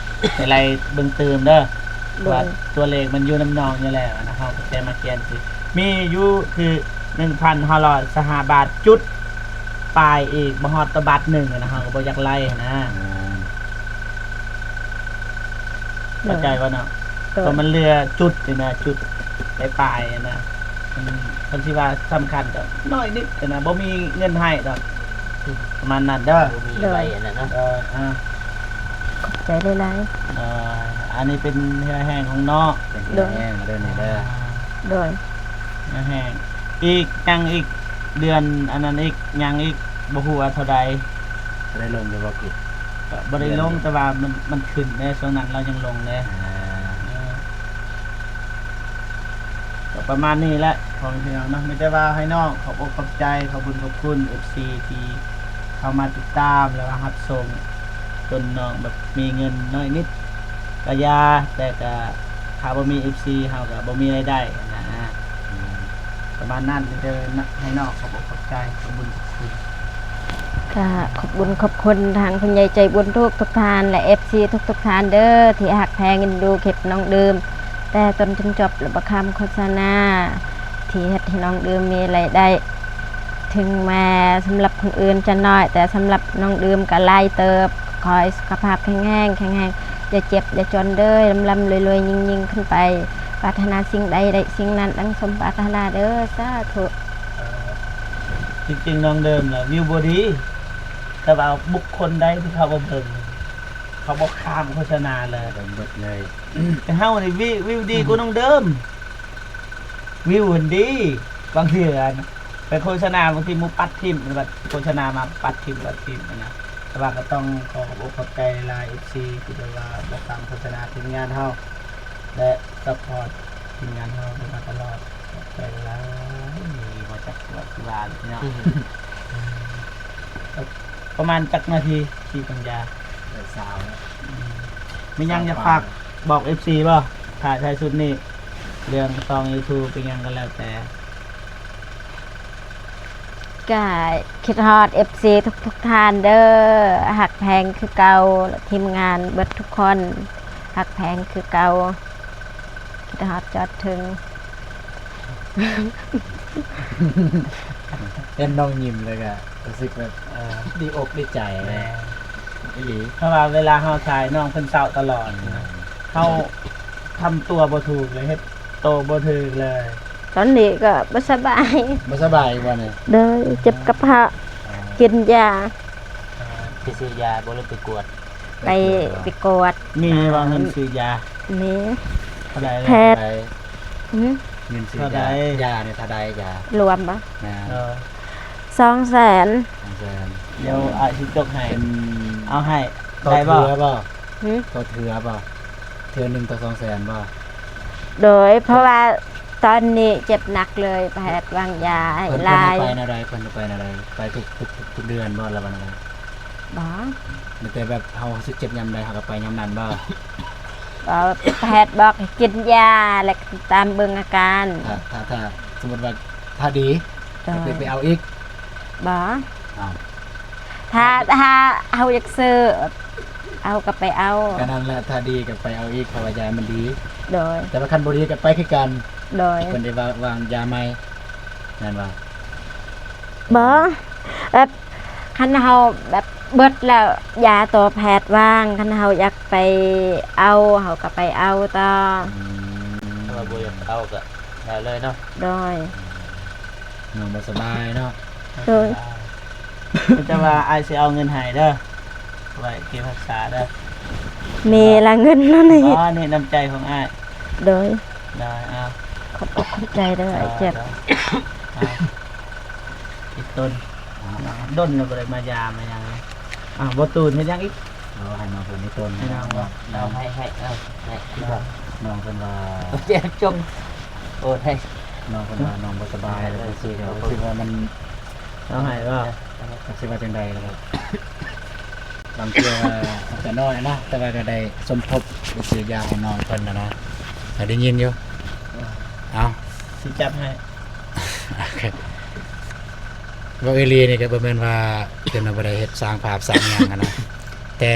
ໄປໄລ່ເບິ່ງຕື່ມເດີ ໂດຍ ວ່າຕົວເລກມັນຢູ່ນຳນ້ອງຢູ່ແລ້ວນະ ເຮົາກໍແຕ່ມາກຽນຊື່ ມີຢູ່ຄືໜຶ່ງພັນຫ້າຮ້ອຍຊາວຫ້າບາດຈຸດປາຍອີກ ບໍ່ຮອດແຕ່ບາດໜຶ່ງນະ ເຮົາກໍບໍ່ຢາກໄລ່ນະ ອືມ ໂດຍ ເຂົ້າໃຈບໍ່ເນາະ? ໂດຍ ເພາະມັນເຫຼືອຈຸດນີ້ນະ ຈຸດປາຍໆນະ ມັນ ຄັນຊິວ່າສຳຄັນກໍໜ້ອຍນິດນະ ບໍ່ມີເງິນໃຫ້ດອກ ປະມານນັ້ນເດີ ບໍ່ມີໃບອັນນັ້ນເນາະ ໂດຍ ອ່າ ຂອບໃຈຫຼາຍໆ ໂດຍ ອັນນີ້ເປັນເຫື່ອແຮງຂອງນ້ອງ ເປັນເຫື່ອແຮງເດີນີ້ເດີ ໂດຍ ເຫື່ອແຮງ ອີກ ຍັງອີກ ເດືອນອັນນັ້ນອີກ ຍັງອີກ ບໍ່ຮູ້ວ່າເທົ່າໃດ ບໍ່ໄດ້ລົງຢູ່ບໍ່? ຄລິບ ກໍບໍ່ໄດ້ລົງ ເດືອນນີ້ ແຕ່ວ່າມັນ ມັນຂຶ້ນເດ້ ຊ່ວງນັ້ນລາວຍັງລົງເດ້ ອ່າ ເອີ ກໍປະມານນີ້ແຫຼະ ພໍ່ແມ່ພີ່ນ້ອງເນາະ ມີແຕ່ວ່າໃຫ້ນ້ອງຂອບອົກຂອບໃຈ ຂອບບຸນຂອບຄຸນ ເອັຟຊີ ທີ່ເຂົ້າມາຕິດຕາມ ແລະວ່າຮັບຊົມ ຈົນນ້ອງແບບມີເງິນໜ້ອຍນິດ ກະຢ່າ ແຕ່ກະຖ້າບໍ່ມີເອັຟຊີ ເຮົາກະບໍ່ມີລາຍໄດ້ຫັ້ນນະ ປະມານນັ້ນ ມີແຕ່ໃຫ້ນ້ອງຂອບອົກຂອບໃຈ ຂອບບຸນຂອບຄຸນ. ກະຂອບບຸນຂອບຄຸນທາງຜູ້ໃຫຍ່ໃຈບຸນທຸກໆທ່ານ ແລະ ເອັຟຊີທຸກໆທ່ານເດີ ທີ່ຮັກແພງເອັນດູຄລິບນ້ອງເດີມ ແຕ່ຕົ້ນຈົນຈົບ ແລະ ບໍ່ຄຳໂຄສະນາ ທີ່ເຮັດໃຫ້ນ້ອງເດີມມີລາຍໄດ້ ເຖິງແມ່ສຳລັບຄົນອື່ນຈະໜ້ອຍ ແຕ່ສຳລັບນ້ອງເດີມກໍຫຼາຍເຕີບ. ຂໍໃຫ້ສຸຂະພາບແຂງແຮງ ແຂງແຮງ ຢ່າເຈັບຢ່າຈົນເດີ ລ່ຳໆລວຍໆ ຍິ່ງໆຂຶ້ນໄປ ປາດຖະໜາສິ່ງໃດໄດ້ສິ່ງນັ້ນ ດັ່ງສົມປາດຖະໜາເດີ ສາທຸ. ເອີ ທີ່ຈິງນ້ອງເດີມລະວິວບໍ່ດີ ແຕ່ວ່າບຸກຄົນໃດທີ່ເຂົາບໍ່ເບິ່ງ ເຂົາບໍ່ຂ້າມໂຄສະນາເລີຍ ເບິ່ງເບິດເລີຍ. ແຕ່ເຮົານີ້ວິ ວິວດີກວ່ານ້ອງເດີມ ວິວຫັ້ນດີ. ບາງເທື່ອໄປໂຄສະນາ ບາງທີໝູ່ປັດຖິ້ມ ແລ້ວໂຄສະນາມາປັດຖິ້ມ ປັດຖິ້ມຫັ້ນນະ. ແຕ່ວ່າກໍຕ້ອງຂໍຂອບອົກຂອບໃຈຫຼາຍໆ ເອັຟຊີ ທີ່ແບບວ່າບໍ່ຂ້າມໂຄສະນາທີມງານເຮົາ ແລະ ຊັບພອດທີມງານເຮົາມາຕະຫຼອດ. ຂອບໃຈຫຼາຍໆ ບໍ່ຈັກວ່າຊິວ່າແລ້ວພີ່ນ້ອງ. ປະມານຈັກນາທີທີ່ສັນຍາ? ໄດ້ຊາວແລ້ວ. ອືມ ມີຫຍັງຢາກຝາກບອກເອັຟຊີບໍ່? ຖ້າທ້າຍສຸດນີ້ ເລື່ອງຊ່ອງຢູທູບ ເປັນຫຍັງກໍແລ້ວແຕ່. ກະຄິດຮອດເອັຟຊີທຸກໆທ່ານເດີ ຮັກແພງຄືເກົ່າ ແລະ ທີມງານເບິດທຸກຄົນ ຮັກແພງຄືເກົ່າ ຄິດຮອດຈອດເຖິງ. ເຫັນນ້ອງຍິ້ມແລ້ວກະຮູ້ສຶກແບບ ເອີ ດີອົກດີໃຈ. ແມ່ນ ອີ່ຫຼີ ເພາະວ່າເວລາເຮົາຖ່າຍ ນ້ອງເພິ່ນເສົ້າຕະຫຼອດນະ. ອືມ ເຮົາທຳຕົວບໍ່ຖືກເລີຍ ເຮັດໂຕບໍ່ຖືກເລີຍ. ຕອນນີ້ກໍບໍ່ສະບາຍ. ບໍ່ສະບາຍບໍ່ນີ້? ໂດຍ ເຈັບກະເພາະ. ອໍ ກິນຢາ. ໄປຊື້ຢາບໍ່ ຫຼືໄປກວດ? ໄປ ໄປກວດບໍ່? ໄປກວດ. ມີບໍ່ເງິນຊື້ຢາ? ມີ. ເທົ່າໃດ? ແພດ. ເທົ່າໃດ? ຫື? ເງິນຊື້ຢາ. ເທົ່າໃດ? ຢານີ້ເທົ່າໃດ? ຢາລວມບໍ່? ແມ່ນ. ເອີ ສອງແສນ. ສອງແສນ. ດຽວອ້າຍຊິຈົກໃຫ້. ເປັນ ເອົາໃຫ້ ຕໍ່ເທື່ອບໍ່? ໄດ້ບໍ່? ຫື? ຕໍ່ເທື່ອບໍ່? ເທື່ອໜຶ່ງຕໍ່ສອງແສນບໍ່? ໂດຍ ເພາະວ່າຕອນນີ້ເຈັບໜັກເລີຍ ແພດວາງຢາໃຫ້ຫຼາຍ. ເພິ່ນ ເພິ່ນໃຫ້ໄປແນວໃດ? ເພິ່ນໃຫ້ໄປແນວໃດ? ໄປທຸກ ທຸກ ທຸກເດືອນບໍ່ ຫຼືວ່າແນວໃດ? ບໍ່ ມີແຕ່ແບບເຮົາຮູ້ສຶກເຈັບຍາມໃດ ເຮົາກໍໄປຍາມນັ້ນບໍ່? ບໍ່ ແພດບອກໃຫ້ກິນຢາ ແລະ ຕາມເບິ່ງອາການ. ຖ້າ ຖ້າ ຖ້າສົມມຸດວ່າ ຖ້າດີ ໂດຍ ກໍໄປ ໄປເອົາອີກ? ບໍ່. ອ້າວ ຖ້າ ຖ້າເຮົາຢາກຊື້ ເຮົາກໍໄປເອົາ. ກໍນັ້ນແຫຼະ ຖ້າດີກໍໄປເອົາອີກ ເພາະວ່າຢາມັນດີ. ໂດຍ ແຕ່ວ່າຄັນບໍ່ດີກໍໄປຄືກັນ. ໂດຍ ເພິ່ນໄດ້ວາງ ວາງຢາໃໝ່ ແມ່ນບໍ່? ບໍ່ ແບບ ຄັນເຮົາແບບເບິດແລ້ວ ຢາໂຕແພດວາງ ຄັນເຮົາຢາກໄປເອົາ ເຮົາກໍໄປເອົາຕໍ່. ອືມ ຖ້າວ່າບໍ່ຢາກເອົາກໍໄດ້ເລີຍເນາະ. ໂດຍ ອືມ ນ້ອງບໍ່ສະບາຍເນາະ. ໂດຍ ແຕ່ວ່າອ້າຍຊິເອົາເງິນໃຫ້ເດີ ໄວ້ເກັບຮັກສາເດີ. ມີລະເງິນນັ້ນນີ້. ອໍ ນີ້ນ້ຳໃຈຂອງອ້າຍ. ໂດຍ ໄດ້ ອ້າວ ຂອບອົກຂອບໃຈເດີ ອ້າຍແຈັບ. ໂດຍ ໂດຍ ອ້າວ ອີ່ຕົນ ດົນແລ້ວບໍ່ໄດ້ມາຢາມມາຫຍັງ. ອ້າວ ບໍ່ຕູນເຮັດຫຍັງອີກ? ເອົາໃຫ້ນ້ອງເພິ່ນອີ່ຕົນ ໃຫ້ນ້ອງບໍ່? ເອົາ ໃຫ້ ໃຫ້ ເອົາໃຫ້ ນ້ອງເພິ່ນວ່າ ເຈັບຈົງ ໂອ ໃຫ້ ນ້ອງເພິ່ນວ່ານ້ອງບໍ່ສະບາຍ ແລ້ວຊິ ຮູ້ສຶກວ່າມັນ ເອົາໃຫ້ບໍ່? ເອີ ຈັກຊິວ່າຈັ່ງໃດລະ ບາງເທື່ອອາດຈະນ້ອຍນະ ແຕ່ວ່າກໍໄດ້ສົມທົບໄປຊື້ຢາໃຫ້ນ້ອງເພິ່ນນະນະ ກໍໄດ້ຍິນຢູ່. ເອົາ ຊິຈັດໃຫ້. ໂອເຄ ເວົ້າອີ່ຫຼີນີ້ກໍບໍ່ແມ່ນວ່າເປັນວ່າບໍ່ໄດ້ເຮັດສ້າງພາບສ້າງຫຍັງຫັ້ນນະ ແຕ່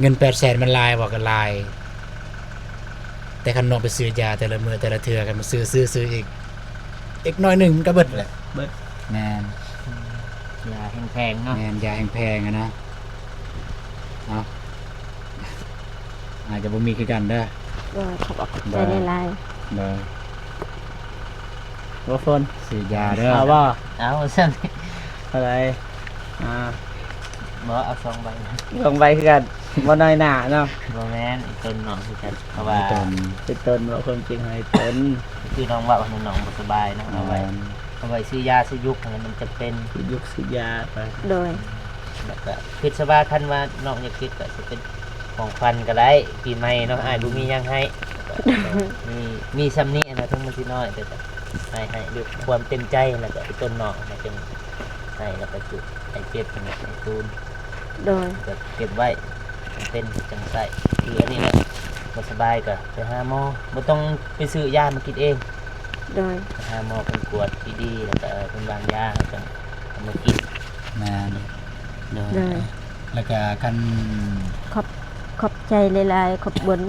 ເງິນແປດແສນມັນຫຼາຍບໍ່? ກໍຫຼາຍ ແຕ່ຄັນນ້ອງໄປຊື້ຢາແຕ່ລະມື້ແຕ່ລະເທື່ອ ຄັນມາຊື້ ຊື້ ຊື້ອີກ ອີກໜ້ອຍໜຶ່ງມັນກໍເບິດແຫຼະ. ເບິດ. ແມ່ນ. ອືມ ຢາແຮງໆເນາະ. ແມ່ນ ຢາແຮງໆຫັ້ນນະ. ເອົາ ອາດຈະບໍ່ມີຄືກັນເດີ. ໂດຍ ຂອບໃຈຫຼາຍໆ. ໂດຍ ບໍ່ຝົນ ຊື້ຢາເດີ. ເອົາບໍ່? ເອົາຊັ້ນ. ເທົ່າໃດ? ອ່າ ບໍ່ ເອົາສອງໃບ. ສອງໃບຄືກັນ. ບໍ່ນ້ອຍໜ້າເນາະ. ບໍ່ແມ່ນ ອີ່ຕົນນ້ອງຄືກັນ ເພາະວ່າ ອີ່ຕົນ ອີ່ຕົນເວົ້າຄວາມຈິງໃຫ້ຕົນ ຄືນ້ອງເວົ້ານັ້ນ ນ້ອງບໍ່ສະບາຍເນາະ. ເອົາໄວ້ ເອົາໄວ້ຊື້ຢາຊື້ຍຸກຫັ້ນ ມັນຈຳເປັນ ຊື້ຍຸກຊື້ຢາໄປ. ໂດຍ ແລ້ວກໍຄິດຊະວ່າ ຄັນວ່ານ້ອງຢາກເກັບກໍຊິເປັນຂອງຂວັນກໍໄດ້ ປີໃໝ່ເນາະ. ອືມ ອ້າຍບໍ່ມີຫຍັງໃຫ້ ມີ ມີຊ່ຳນີ້ນະ ເຖິງມັນຊິນ້ອຍ ແຕ່ກໍໃຫ້ ໃຫ້ດ້ວຍຄວາມເຕັມໃຈ ແລ້ວກໍອີ່ຕົນນ້ອງໃຫ້ເປັນ ໃຫ້ແລ້ວກໍຈຸ ໃຫ້ເກັບໃຫ້ຕູນ. ໂດຍ ແບບເກັບໄວ້ ຈຳເປັນຈັ່ງໃຊ້. ຄືອັນນີ້ແຫຼະ ບໍ່ສະບາຍກໍໄປຫາໝໍ ບໍ່ຕ້ອງໄປຊື້ຢາມາກິນເອງ. ໂດຍ ໄປຫາໝໍເພິ່ນກວດດີໆ ແລ້ວກໍເພິ່ນວາງຢາ ແລ້ວກໍເອົາມາກິນ. ແມ່ນ. ໂດຍ ໂດຍ ແລ້ວກໍຄັນ ຂອບ ຂອບໃຈຫຼາຍໆ ຂອບບຸນ.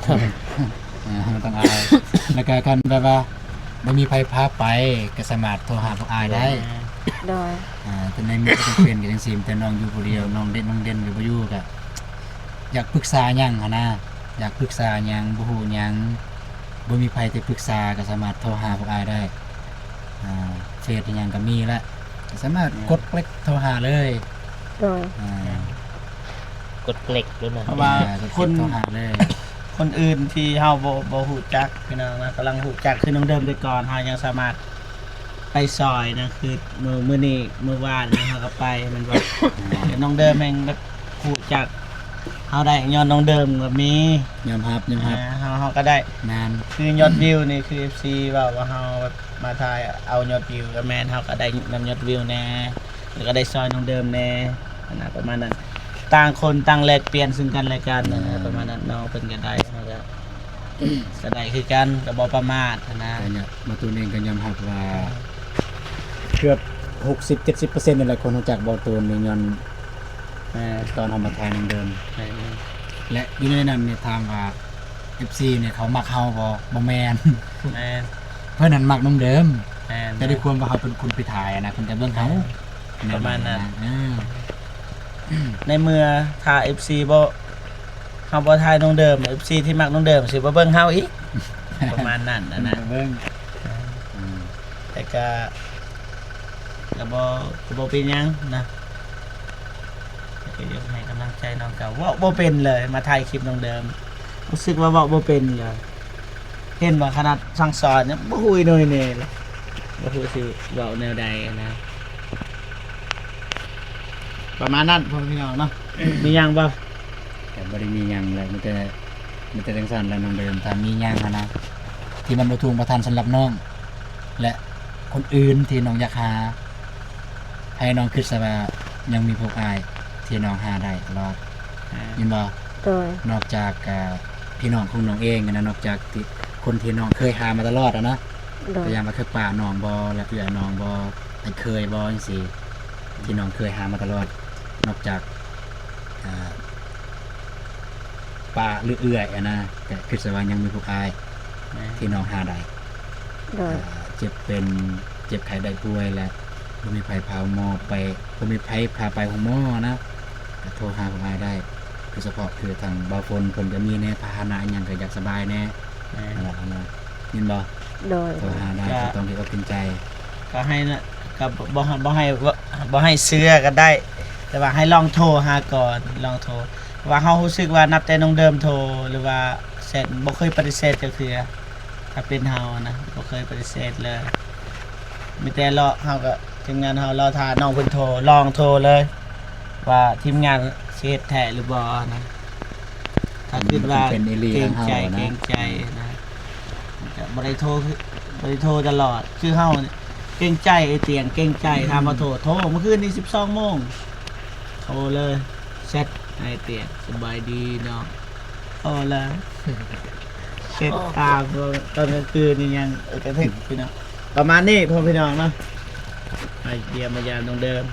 ເອີ ບໍ່ຕ້ອງອາຍ. ແລ້ວກໍຄັນແບບວ່າບໍ່ມີໃຜພາໄປ ກໍສາມາດໂທຫາພວກອ້າຍໄດ້. ໂດຍ ອ່າ ແຕ່ໃນມື້ທີ່ຈຳເປັນກໍຈັ່ງຊີ້ ແຕ່ນ້ອງຢູ່ຜູ້ດຽວ ນ້ອງເດັ່ນ ນ້ອງເດັ່ນກໍບໍ່ຢູ່ ກໍຢາກປຶກສາຫຍັງຫັ້ນນະ ຢາກປຶກສາຫຍັງ ບໍ່ຮູ້ຫຍັງ ບໍ່ມີໃຜທີ່ປຶກສາ ກໍສາມາດໂທຫາພວກອ້າຍໄດ້. ອ່າ ເຟສອີ່ຫຍັງກໍມີແຫຼະ. ສາມາດກົດເລັກໂທຫາເລີຍ. ໂດຍ ອ່າ ກົດເລັກໂລດນະ ເພາະວ່າ ອ່າ ຄົນ ກົດເລັກໂທຫາເລີຍ. ຄົນອື່ນທີ່ເຮົາບໍ່ ບໍ່ຮູ້ຈັກພີ່ນ້ອງນະ ກຳລັງຮູ້ຈັກ ຄືນ້ອງເດີມແຕ່ກ່ອນ ເຮົາຍັງສາມາດໄປຊ່ອຍນະ ຄືມື້ ມື້ນີ້ ມື້ວານນີ້ເຮົາກໍໄປແມ່ນບໍ່? ແຕ່ນ້ອງເດີມແມ່ນແບບຮູ້ຈັກ ເຮົາໄດ້ຍ້ອນນ້ອງເດີມກໍມີ. ຍອມຮັບ ຍອມຮັບ ອ່າ ເຮົາ ເຮົາກໍໄດ້ ແມ່ນ ຄືຍອດວິວນີ້ ຄືເອັຟຊີເວົ້າວ່າເຮົາແບບມາຖ່າຍເອົາຍອດວິວ ກໍແມ່ນ ເຮົາກໍໄດ້ນຳຍອດວິວແດ່ ແລ້ວກໍໄດ້ຊ່ອຍນ້ອງເດີມແດ່ຫັ້ນນະ ປະມານນັ້ນ. ຕ່າງຄົນຕ່າງແລກປ່ຽນຊຶ່ງກັນແລະກັນຫັ້ນນະ ອ່າ ປະມານນັ້ນ. ນ້ອງເພິ່ນກໍໄດ້ ເຮົາກໍ ກໍໄດ້ຄືກັນ ກໍບໍ່ປະໝາດຫັ້ນນະ. ກໍຍອມ ບ່າວຕູນເອງກໍຍອມຮັບວ່າ ອ່າ ເກືອບຫົກສິບເຈັດສິບເປີເຊັນນີ້ແຫຼະ ຄົນຮູ້ຈັກບ່າວຕູນນີ້ຍ້ອນ ອ່າ ຕອນເຮົາມາຖ່າຍນຳເດີມ. ແມ່ນ ແລະ ຢູ່ໃນນັ້ນນີ້ຖາມວ່າ ເອັຟຊີນີ້ເຂົາມັກເຮົາບໍ່? ບໍ່ແມ່ນ ແມ່ນ ເພິ່ນນັ້ນມັກນ້ອງເດີມ. ແມ່ນ ແຕ່ດ້ວຍຄວາມວ່າເຮົາເປັນຄົນໄປຖ່າຍນະ ເພິ່ນກໍເບິ່ງເຮົາ ແມ່ນ ປະມານນັ້ນ ເອີ ໃນເມື່ອຖ້າເອັຟຊີບໍ່ ເຮົາບໍ່ຖ່າຍນ້ອງເດີມ ເອັຟຊີທີ່ມັກນ້ອງເດີມຊິບໍ່ເບິ່ງເຮົາອີກ ປະມານນັ້ນນະ ເບິ່ງ ເອີ ອືມ ແຕ່ກະ ກະບໍ່ ກະບໍ່ເປັນຫຍັງນະ ແຕ່ກະຢາກໃຫ້ກຳລັງໃຈນ້ອງເກົ່າ. ເວົ້າບໍ່ເປັນເລີຍ ມາຖ່າຍຄລິບນ້ອງເດີມ ຮູ້ສຶກວ່າເວົ້າບໍ່ເປັນເລີຍ. ເຫັນວ່າຂະໜາດສັ່ງສອນຍັງບໍ່ຮູ້ອີໂນອີເນເລີຍ ບໍ່ຮູ້ຊິເວົ້າແນວໃດນະ. ປະມານນັ້ນ ພໍ່ແມ່ພີ່ນ້ອງເນາະ. ມີຫຍັງບໍ່? ກໍບໍ່ໄດ້ມີຫຍັງແຫຼະ ມີແຕ່ ມີແຕ່ຈັ່ງຊັ້ນແຫຼະນ້ອງເດີມ. ຖ້າມີຫຍັງຫັ້ນນະ ທີ່ມັນບໍ່ທຸ່ງບໍ່ທັນສຳລັບນ້ອງ ແລະ ຄົນອື່ນທີ່ນ້ອງຢາກຫາ ໃຫ້ນ້ອງຄິດຊະວ່າຍັງມີພວກອ້າຍທີ່ນ້ອງຫາໄດ້ຕະຫຼອດ ແມ່ນ ແມ່ນບໍ່? ໂດຍ ນອກຈາກ ອ່າ ພີ່ນ້ອງຂອງນ້ອງເອງຫັ້ນນະ ນອກຈາກທີ່ ຄົນທີ່ນ້ອງເຄີຍຫາມາຕະຫຼອດຫັ້ນນະ ໂດຍ ກໍຢ່າງວ່າຄືປ້ານ້ອງບໍ ແລະ ເອື້ອຍນ້ອງບໍ ອ້າຍເຄີຍບໍ ຈັ່ງຊີ້ ທີ່ນ້ອງເຄີຍຫາມາຕະຫຼອດ ນອກຈາກ ອ່າ ປ້າ ຫຼື ເອື້ອຍຫັ້ນນະ ກໍຄິດຊະວ່າຍັງມີພວກອ້າຍ ແມ່ນ ທີ່ນ້ອງຫາໄດ້ ໂດຍ ອ່າ ເຈັບເປັນ ເຈັບໄຂ້ໄດ້ປ່ວຍ ແລະ ບໍ່ມີໃຜພາໝໍໄປ ບໍ່ມີໃຜພາໄປໂຮງໝໍນະ ກໍໂທຫາພວກອ້າຍໄດ້ ໂດຍສະເພາະຄືທາງບ່າວຝົນເພິ່ນກໍມີແດ່ ພາຫະນະຫຍັງກໍຢາກສະບາຍແດ່ ແມ່ນ ຫັ້ນນະ ແມ່ນບໍ່? ໂດຍ ໂທຫາໄດ້ ກໍ ບໍ່ຕ້ອງເຮັດອົກເຮັດໃຈ ກໍໃຫ້ນະ ກໍບໍ່ ບໍ່ໃຫ້ ບໍ່ໃຫ້ເຊື່ອກໍໄດ້ ແຕ່ວ່າໃຫ້ລອງໂທຫາກ່ອນ ລອງໂທ ເພາະວ່າເຮົາຮູ້ສຶກວ່ານັບແຕ່ນ້ອງເດີມໂທ ຫຼືວ່າແຊັດ ບໍ່ເຄີຍປະຕິເສດຈັກເທື່ອ ຖ້າເປັນເຮົານະ ບໍ່ເຄີຍປະຕິເສດເລີຍ ມີແຕ່ລໍ ເຮົາກໍ ທີມງານເຮົາລໍຖ້ານ້ອງເພິ່ນໂທ ລອງໂທເລີຍ ວ່າທີມງານຊິເຮັດແທ້ຫຼືບໍ່ນະ. ຖ້າຄິດວ່າເກງໃຈ ເກງໃຈນະ ຈະບໍ່ໄດ້ໂທ ບໍ່ໄດ້ໂທຕະຫຼອດ ຄືເຮົາເກງໃຈ ໄອ້ຕຽງເກງໃຈ ຖາມວ່າໂທ ໂທ ມື້ຄືນນີ້ສິບສອງໂມງ ໂທເລີຍ ແຊັດ ໄອ້ຕຽງ ສະບາຍດີເນາະ ໂທເລີຍ ເຊັດຕາມຕອນກາງຄືນນີ້ຍັງ ເອີ ກະຖືກພີ່ນ້ອງ ປະມານນີ້ພໍ່ພີ່ນ້ອງເນາະ ມາຢ້ຽມມາຢາມນ້ອງເດີມ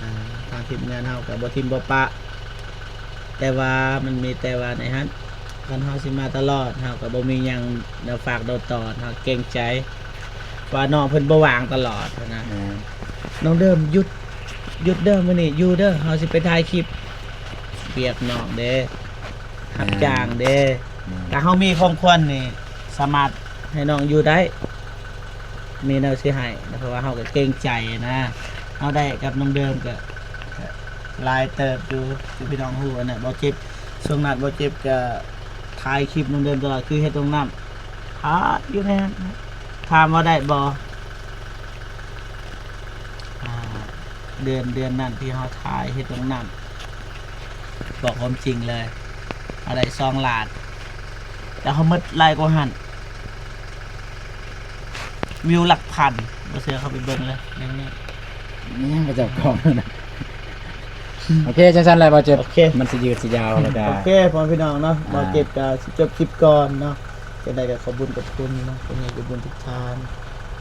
ອ່າ ທາງທີມງານເຮົາກໍບໍ່ຖິ້ມບໍ່ປະ ແຕ່ວ່າມັນມີແຕ່ວ່າໃນຫັ້ນ ຄັນເຮົາຊິມາຕະຫຼອດ ເຮົາກໍບໍ່ມີຫຍັງແນວຝາກໂດດຕອນ ເຮົາເກງໃຈ ວ່ານ້ອງເພິ່ນບໍ່ວ່າງຕະຫຼອດນະ ແມ່ນ ນ້ອງເດີມ ຢຸດ ຢຸດເດີ ມື້ນີ້ຢູ່ເດີ ເຮົາຊິໄປຖ່າຍຄລິບ ວຽກນອກເດ້ ຮັບຈ້າງເດ້ ແມ່ນ ຖ້າເຮົາມີຂອງຂວັນນີ້ ສາມາດໃຫ້ນ້ອງຢູ່ໄດ້ ມີແນວຊິໃຫ້ນະ ເພາະວ່າເຮົາກໍເກງໃຈນະ ເຮົາໄດ້ກັບນ້ອງເດີມກໍ ກໍຫຼາຍເຕີບຢູ່ ຄືພີ່ນ້ອງຮູ້ຫັ້ນນະ ບໍ່ເຈັບ ຊ່ວງນັ້ນບໍ່ເຈັບກໍຖ່າຍຄລິບນ້ອງເດີມຕະຫຼອດ ຄືເຮັດນ້ອງນ້ຳ ພາດຢູ່ໃນນັ້ນ ຖາມວ່າໄດ້ບໍ່? ອ່າ ເດືອນ ເດືອນນັ້ນທີ່ເຮົາຖ່າຍເຮັດນ້ອງນ້ຳ ບອກຄວາມຈິງເລີຍ ເຮົາໄດ້ສອງລ້ານ ແຕ່ເຮົາໝົດຫຼາຍກວ່າຫັ້ນ ວິວຫຼັກພັນ ບໍ່ເຊື່ອເຂົ້າໄປເບິ່ງເລີຍ ນີ້ ນີ້ ນີ້ ພະເຈົ້າຂອງນະ. ໂອເຄ ຈັ່ງຊັ້ນແຫຼະ ບໍ່ເຈັບ ໂອເຄ ມັນຊິຍືດຊິຍາວແລ້ວກະ ໂອເຄ ພໍ່ພີ່ນ້ອງເນາະ ອ່າ ບໍ່ເຈັບກະຊິຈົບຄລິບກ່ອນເນາະ ຈັ່ງໃດກໍຂອບບຸນຂອບຄຸນເນາະ ຜູ້ໃຫຍ່ໃຈບຸນທຸກທ່ານ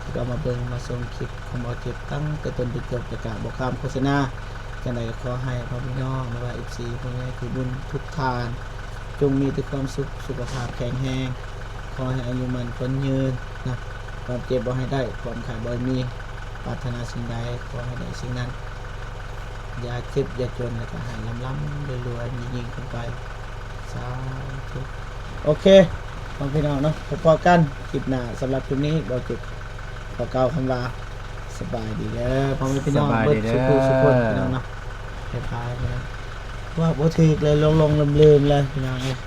ທີ່ເຂົ້າມາເບິ່ງມາຊົມຄລິບຂອງບໍ່ເຈັບ ຕັ້ງແຕ່ຕົ້ນຈົນຈົບ ແລ້ວກະບໍ່ຂ້າມໂຄສະນາ ຈັ່ງໃດກໍຂໍໃຫ້ພໍ່ພີ່ນ້ອງ ຫຼືວ່າເອັຟຊີ ຜູ້ໃຫຍ່ໃຈບຸນທຸກທ່ານ ຈົ່ງມີແຕ່ຄວາມສຸກ ສຸຂະພາບແຂງແຮງ ຂໍໃຫ້ອາຍຸໝັ້ນຂວັນຍືນເນາະ ຄວາມເຈັບບໍ່ໃຫ້ໄດ້ ຄວາມໄຂ້ບໍ່ໃຫ້ມີ ປາດຖະໜາສິ່ງໃດຂໍໃຫ້ໄດ້ສິ່ງນັ້ນ ຢ່າເຈັບຢ່າຈົນ ແລ້ວກໍໃຫ້ລ່ຳໆລວຍໆຍິ່ງໆຂຶ້ນໄປ ສາທຸ. ໂອເຄ ພໍ່ພີ່ນ້ອງເນາະ ພໍ້ກັນຄລິບໜ້າ ສຳລັບຄລິບນີ້ ບໍ່ເຈັບ ຂໍກ່າວຄຳວ່າ ສະບາຍດີເດີພໍ່ແມ່ພີ່ນ້ອງ ສະບາຍດີເດີ ເບິດສູ່ຜູ້ສູ່ຄົນພີ່ນ້ອງເນາະ ເຮັດພາຍພີ່ນ້ອງ ເວົ້າບໍ່ຖືກເລີຍ ຫຼົງໆລືມໆເລີຍພີ່ນ້ອງເອີຍ.